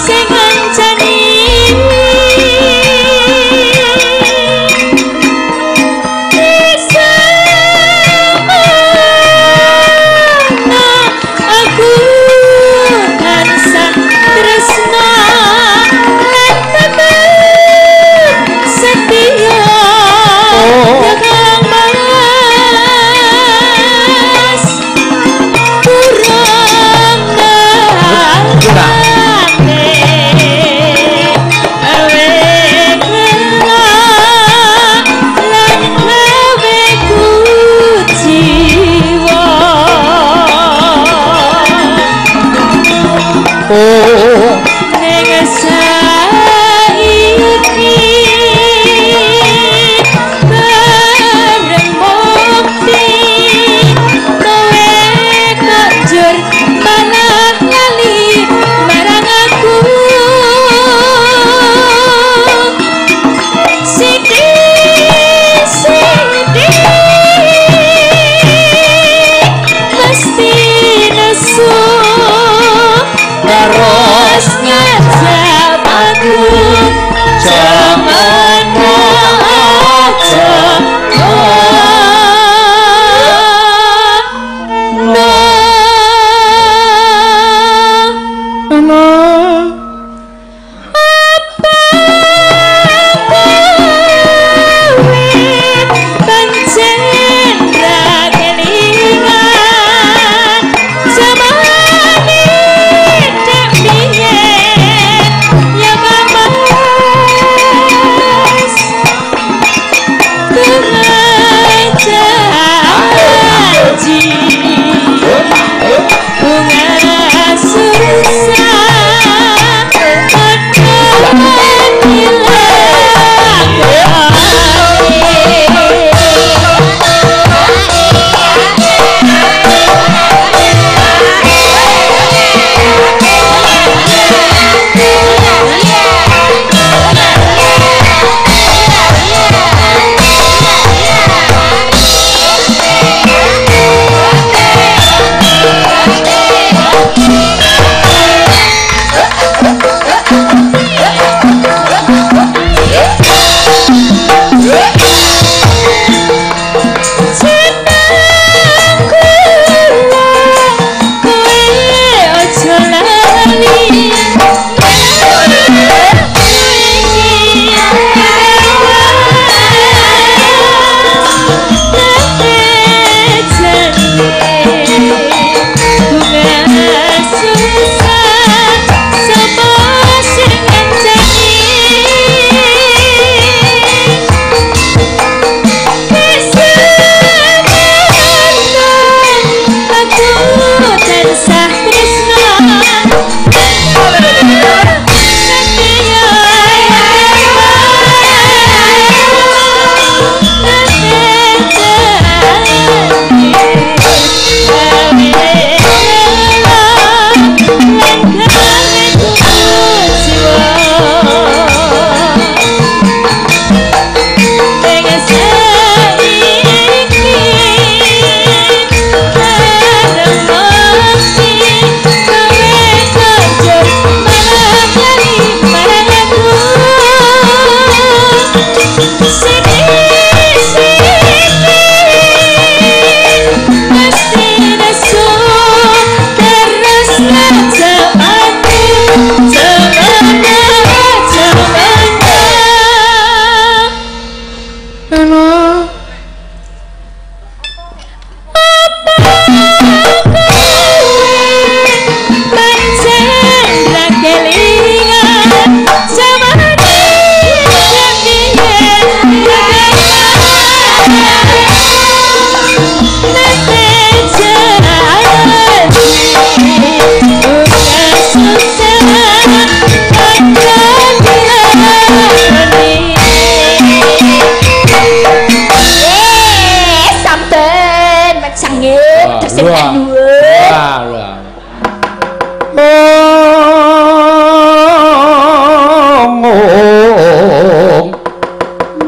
sing ngancani aku tansah tresna lan tetep setia ya Kang Mas kurang nane awe kena lan gawe kuciwa. Oh, Ning saiki bareng mukti kowe kok jur malah lali marang aku. Sithik sithik mesti nesu karo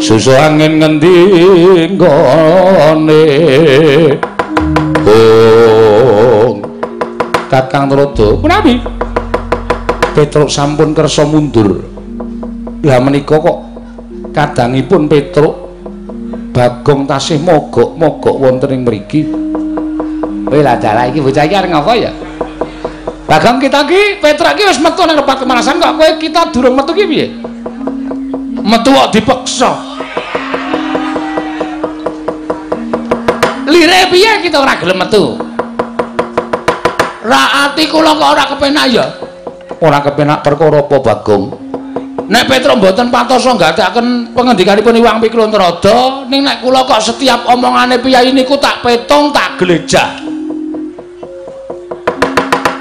Susu angin ngendi nggone. Oh. Kakang Tuladha, punapi? Petruk sampun kersa mundur. Lah menika kok kadangipun Petruk Bagong tasih mogok-mogok wonten ing mriki. Kowe lah dalah iki bocah iki arep ngapa ya? Bagong kita iki Petruk iki wis metu nang repat kemanasan kok kowe kita durung metu ki piye? Metu kok dipeksa. Lire piye kita ora gelem metu? Ra ati kula kok ora kepenak ya? Ora kepenak perkara apa Bagong? Nek Petruk mboten patosa nggatekaken pengendikanipun Hyang Pikluntrada, ning nek kula kok setiap omongane piyayi niku tak petung, tak glejah.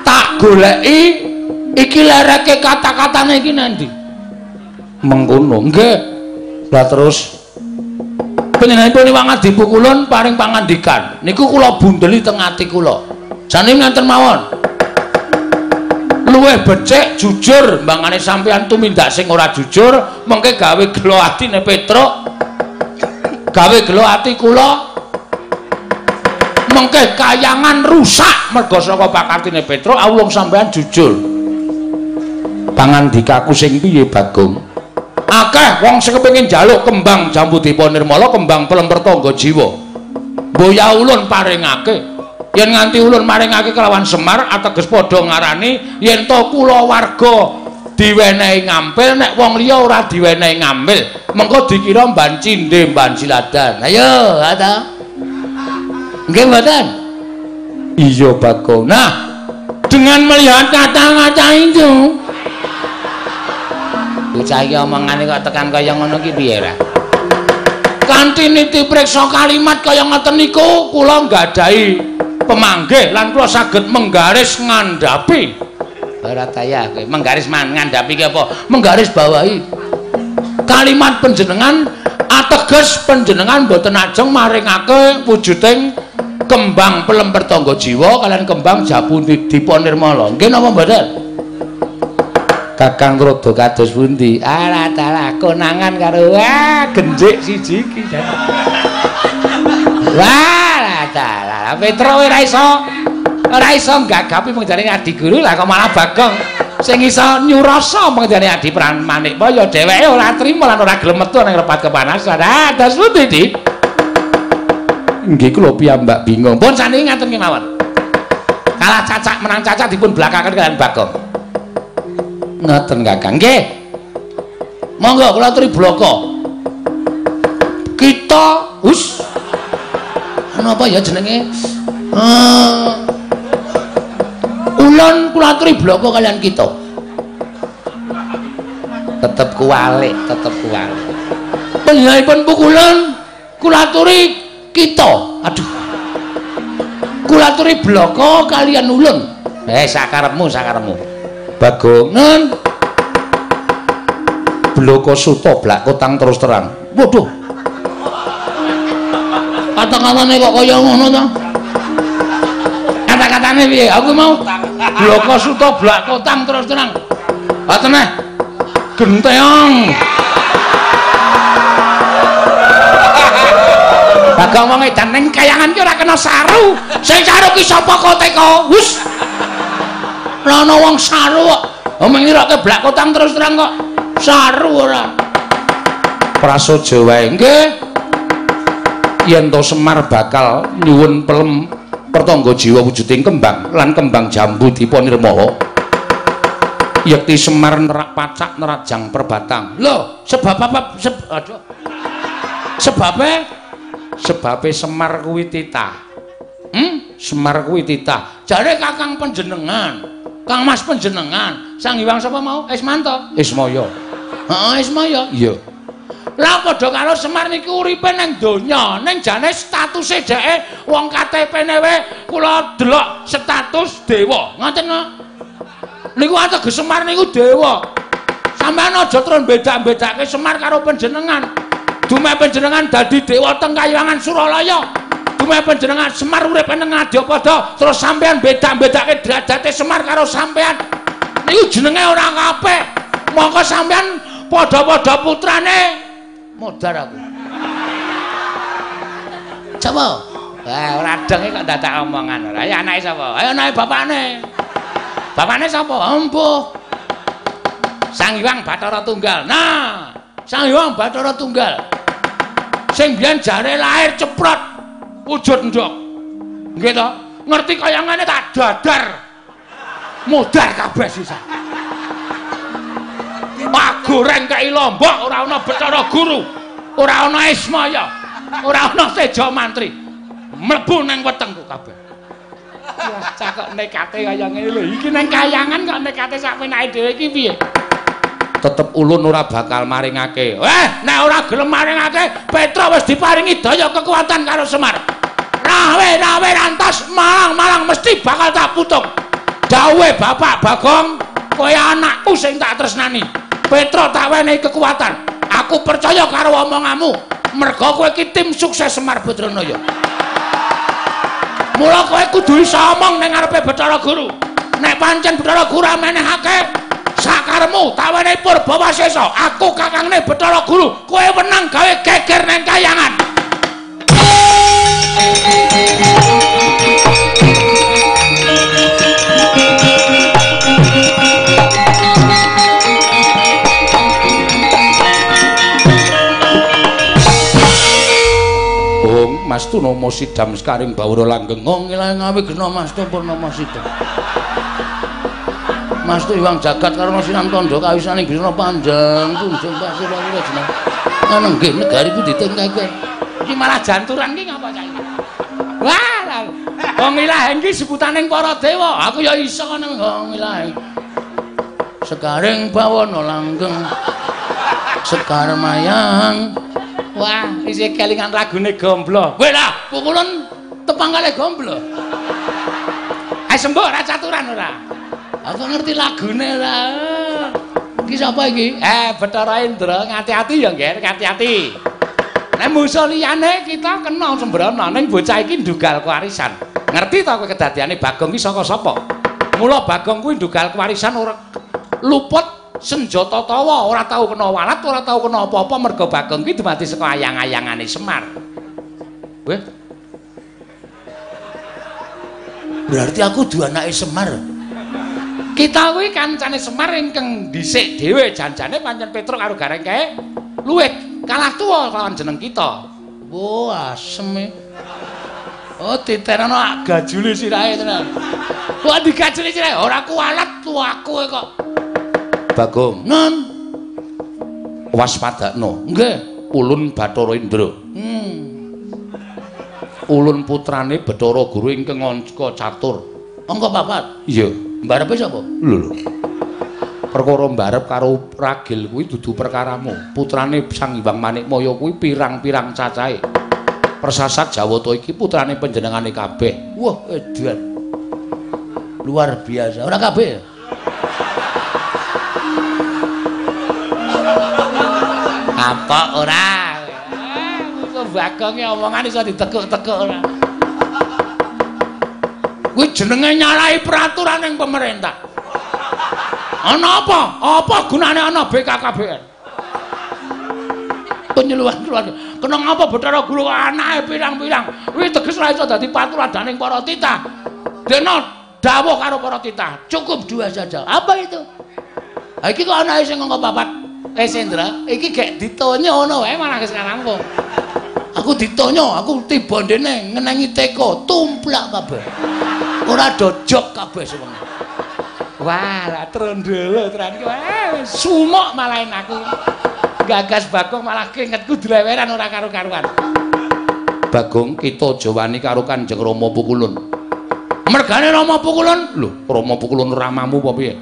Tak goleki iki lereke kata-katane iki nandi. Mengkono nggih. Lah terus panjenenganipun Hyang Adipukulun paring pangandikan. Niku kula bundeli teng ati kula. Jane ngaten mawon. Luwih becik jujur mbangane sampeyan tumindak sing ora jujur mengke gawe gelo atine Petruk, gawe gelo ati kula, mengke kayangan rusak merga saka pakartine Petruk. Awung sampeyan jujur. Pangandikaku sing piye Bagong? Akeh wong sing kepengin njaluk kembang jambu dipa nirmala, kembang pelem pertangga jiwa. Mboya ulun paringake. Yen nganti ulun maringake kelawan Semar ateges padha ngarani yen to kula warga diwenehi ngampil, nek wong liya ora diwenehi ngampil mengko dikira mban cindhe mban siladan. Ayo ta nggih mboten? Iya Bagong. Nah, dengan melihat kata-kata itu bocah iki omongane kok tekan kaya ngono ki piye ra? Kanthi niti priksa kalimat kaya ngoten niku kula nggadahi pemanggih lan kula saged menggaris ngandhapi. Ora daya kowe menggaris ngandhapi ki apa? Menggaris bawahi kalimat panjenengan ateges panjenengan mboten ajeng maringake wujuding kembang pelem pertangga jiwa kalian kembang jambu dipa nirmala. Nggih napa mboten? Kakang Tuladha kados pundi? Alah dalah konangan karo wah genjik siji iki. Wah dalah Petruk ora iso nggagapi pengjane adi guru lah kok malah Bagong sing iso nyurasa pengjane adi Manikmaya dheweke ora trima lan ora gelem metu nang repat kepanasan. Ah dos pundi Dik? Nggih kula piyambak bingung. Pun saniki ngaten kemawon. Kalah cacak menang cacak dipun blakaken kalian Bagong. Ngoten Kakang. Nggih. Monggo kula aturi blaka. Kita hus napa ya jenenge? Ulun kula aturi blaka kalian kita. Tetep kuwalik, tetep kuwalik. Panjenenganipun pukulan kula aturi kita. Aduh. Kula aturi blaka kalian ulun. Sakarepmu, sakarepmu. Bagong nen. Blaka suta blak kotang terus terang. Waduh. Kata-katane kok kaya ngono to? Kata-katane piye? Aku mau blaka suta blak kotang terus terang. Ha teneh. Genteong. Bagong wong edan ning kayangan ki ora kena saru. Sing saru ki sapa kok teko? Hus. Ora ana wong saru kok. Omong ngiroke blak kotang terus terang kok. Saru ora. Prasaja wae. Nggih. Yen to Semar bakal nyuwun pelem pertangga jiwa wujuding kembang lan kembang jambu dipa nirmala. Yekti Semar nerak pacak nerajang perbatang. Lho, sebab apa? Aduh. Sebabe Semar kuwi titah. Semar kuwi titah. Jare Kakang panjenengan, Kang Mas panjenengan, Sang Hyang sapa mau? Ismanto. Ismaya. Heeh, Ismaya. Iya. Lah padha karo Semar niku uripe nang donya, ning jane statuse dheke wong KTP-ne wae kula delok status dewa. Ngoten kok. Niku ateges Semar niku dewa. Sampeyan aja terus beda-bedake Semar karo panjenengan. Dumeh panjenengan dadi dewa teng kayangan Suralaya. Dumeh panjenengan Semar urip nang Ngadyapada, terus sampeyan beda-bedake derajate Semar karo sampeyan. Niku jenenge ora kabeh. Mongko sampeyan padha-padha putrane Modar aku. Sapa? Wah, ora dong kok dadak omongan ora. Ayo anake sapa? Ayo anake bapakne. Bapakne sapa? Empuh. Sang Hyang Bathara Tunggal. Nah, Sang Hyang Bathara Tunggal. Sing biyen jare lahir ceprot wujud ndok. Nggih to? Ngerti kaya ngene tak dadar. Modar kabeh sisa. Pak goreng kei lombok ora ana Bathara Guru, ora ana Ismaya, ora ana Teja Mantri. Mlebu nang wetengku kabeh. Wah, cakok nekate kaya ngene lho. Iki nang kayangan kok nekate sak penake dhewe iki piye? Tetep ulun ora bakal maringake. Nek ora gelem maringake, Petra wis diparingi daya kekuatan karo Semar. Rawe-rawe rantas malang-malang mesti bakal tak putung. Dawuhe Bapak Bagong, kowe anakku sing tak tresnani. Petra tak wenehi kekuatan. Aku percaya karo omonganmu. Merga kowe iki tim sukses Semar Badranaya. Mula kowe kudu iso omong ning ngarepe Bathara Guru. Nek pancen Bathara Guru menehake sakaremu tak wenehi purba wasesa. Aku kakangne Bathara Guru, kowe wenang gawe geger ning kayangan. Mas tu nomo sidam sekaring bawara langgeng ngilang ngawi gena Mas tu purnama sidam. Mas tu iwang jagat karena sinam tondo kawisaning bisna panjang tunjung pasir lawura jeneng. Ngono nggih negari ku ditengkake. Iki malah janturan ki ngapa cah iki? Wah, wong ilaheng ki sebutaning para dewa. Aku ya iso ngono wong ilaheng. Sekaring bawana langgeng. Sekar mayang. Wah, isih kelingan lagune Gomblo. Kowe lah, pukulan tepang kalih Gomblo. Ayo sembuh ora caturan ora. Aku ngerti lagune ora. Iki sapa iki? Bathara Indra, ngati-ati ya, Ngger, ngati-ati. Nek musuh liyane kita kena sembrono, ning bocah iki ndugal kewarisan. Ngerti ta kowe kedadiane Bagong iki saka sapa? Mula Bagong kuwi ndugal kewarisan ora luput senjata tawa, ora tau kena walat, ora tau kena apa-apa merga Bagong ki dumadi saka ayang-ayangane Semar. Weh. Berarti aku duwe anake Semar. Kita kuwi kancane Semar ingkang dhisik dhewe janjane pancen Petruk karo Gareng kae luwih kalah tuwa lawan jeneng kita. Wah, asem e. Oh, diterano gajule sirahe tenan. Kok digajuli sirahe ora kuwalat tuaku kok. Bagong, non waspadakno. Nggih, ulun Bathara Indra. Ulun putrane Bathara Guru ingkang angka catur. Angka papat? Iya. Mbarepe sapa? Lho lho. Perkara mbarep karo ragil kuwi dudu perkaramu. Putrane Sang Hyang Manikmaya kuwi pirang-pirang cacahe. Persasat Jawata iki putrane panjenengane kabeh. Wah, edan. Luar biasa. Ora kabeh. Apa ora? Musuh Bagonge omongan iso ditekuk-tekuk ora. Kuwi jenenge nyalahi peraturan ning pemerintah. Ana apa? Apa gunane ana BKKBN? Penyuluhan keluarga. Kena ngapa Bathara Guru anake pirang-pirang? Kuwi teges ora iso dadi paturadaning para titah. Dene dawuh karo para titah, cukup dua saja. Apa itu? Ha iki kok anake sing angka papat. Sendra, iki gek ditonyo ngono wae malah wis rampung. Aku ditonyo, aku tiba ndene ngenengi teko, tumplak kabeh. Ora dojok kabeh sewengi. Wah, lah trondolo tenan iki. Sumuk malahin aku. Gagas Bagong malah keringetku dileweran ora karo-karuan. Bagong kita aja wani karo Kanjeng Rama Pukulun. Mergane Rama Pukulun, lho, Rama Pukulun ramamu apa piye?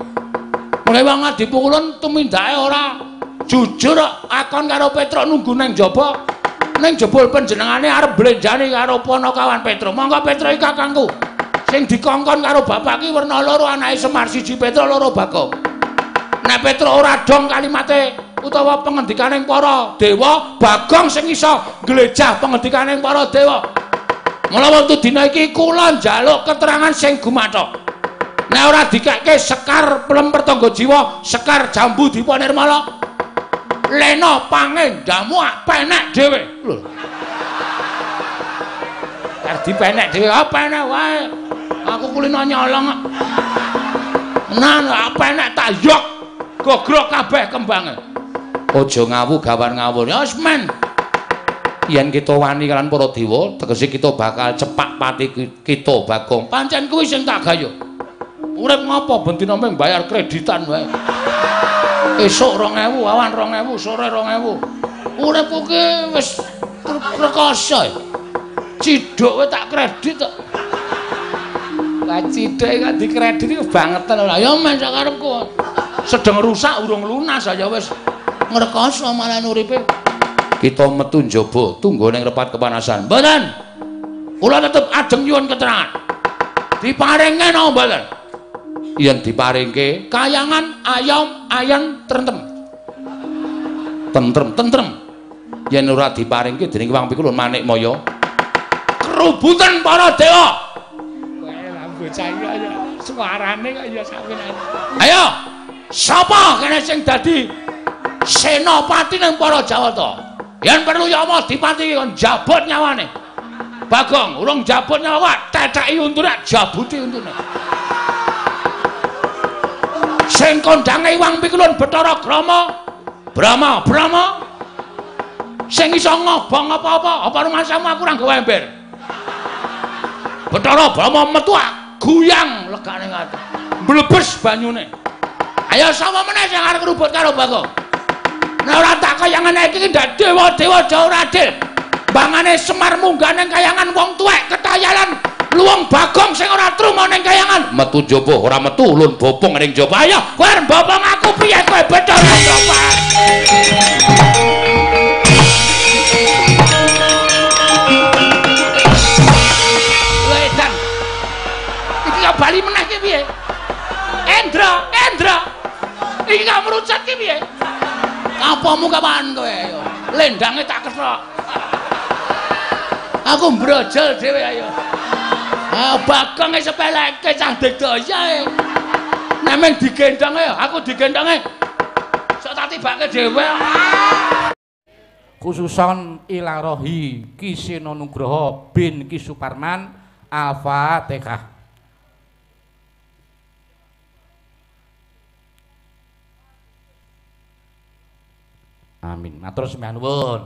Mulai wong Adi Pukulun tumindake ora jujur akon karo Petruk nunggu nang jaba. Ning jebul panjenengane arep blenjani karo panakawan Petruk. Monggo Petruk iki kakangku. Sing dikongkon karo bapak ki werna loro anake Semar, siji Petruk loro Bagong. Nek Petruk ora dong kalimate utawa pengendikaning para dewa, Bagong sing iso nglejah pengendikaning para dewa. Mula wektu dina iki kula njaluk keterangan sing gumathok. Nek ora dikekke sekar pelem pertangga jiwa, sekar jambu dipa nirmala. Lena pangendamu penek dhewe. Lho. Arep dipenek dhewe, ah penek wae. Aku kulino nyolong kok. Nah, penek tak yok. Gogrok kabeh kembange. Aja ngawu gawan ngawur. Ya wis men. Yen kita wani kalian para dewa, tegese kita bakal cepak pati kita Bagong. Pancen kuwi sing tak gayo. Urip ngopo ben dina mung bayar kreditan wae. Esuk 2000, awan 2000, sore 2000. Uripku ki wis rekoso. Ciduk wae tak kredit kok. Lah ciduk kok dikredit iku bangetan ora. Ya men sak karepku. Sedeng rusak urung lunas aja wis ngrekoso malah uripe. Kita metu njaba tunggu ning repat kepanasan. Mboten. Kula tetep ajeng nyuwun keterangan. Diparinge napa mboten? Yen diparingke kayangan ayam ayan trentem. Tentrem tentrem. Yen ora diparingke dening Wang Pikulun Manikmaya. Kerubutan para dewa. Kowe lah bocah iki ya suarane kok ya sakmenane. Ayo, sapa kene sing dadi senopati ning para Jawata? Yen perlu Yama dipati kon jabut nyawane. Bagong urung jabut nyawa, tetheki untune, jabuti untune. Sing kondange Wang Pikulun Bathara Grama, Brahma, Brahma. Sing iso ngobong apa-apa, apa rumasamu aku ora nggawa ember. Bathara Brahma metu guyang legane ngati. Mblebes banyune. Ayo sapa meneh sing arep ngrubut karo Bagong? Nek ora tak kaya ngene iki ndak dewa-dewa aja ora adil. Bangane Semar munggah ning kayangan wong tuwek ketayalan luwung Bagong sing ora truma ning kayangan. Metu njaba ora metu ulun bopong ning njaba. Ayo kowe arep bopong aku piye kowe Bathara Brahma. Lho edan. Iki kok bali meneh ki piye? Endra, Endra. Iki kok merucut ki piye? Apamu kapan kowe ayo? Lendange tak kethok. Aku mbrojol dhewe ayo. Ah Bagong e sepeleke cah digdaya e. Nek meng digendhong ayo, aku digendhonge. Sok tak tibake dhewe. Khususon ilarohi Ki Seno Nugroho bin Ki Suparman. Al-Fatihah. Amin. Matur sembah nuwun.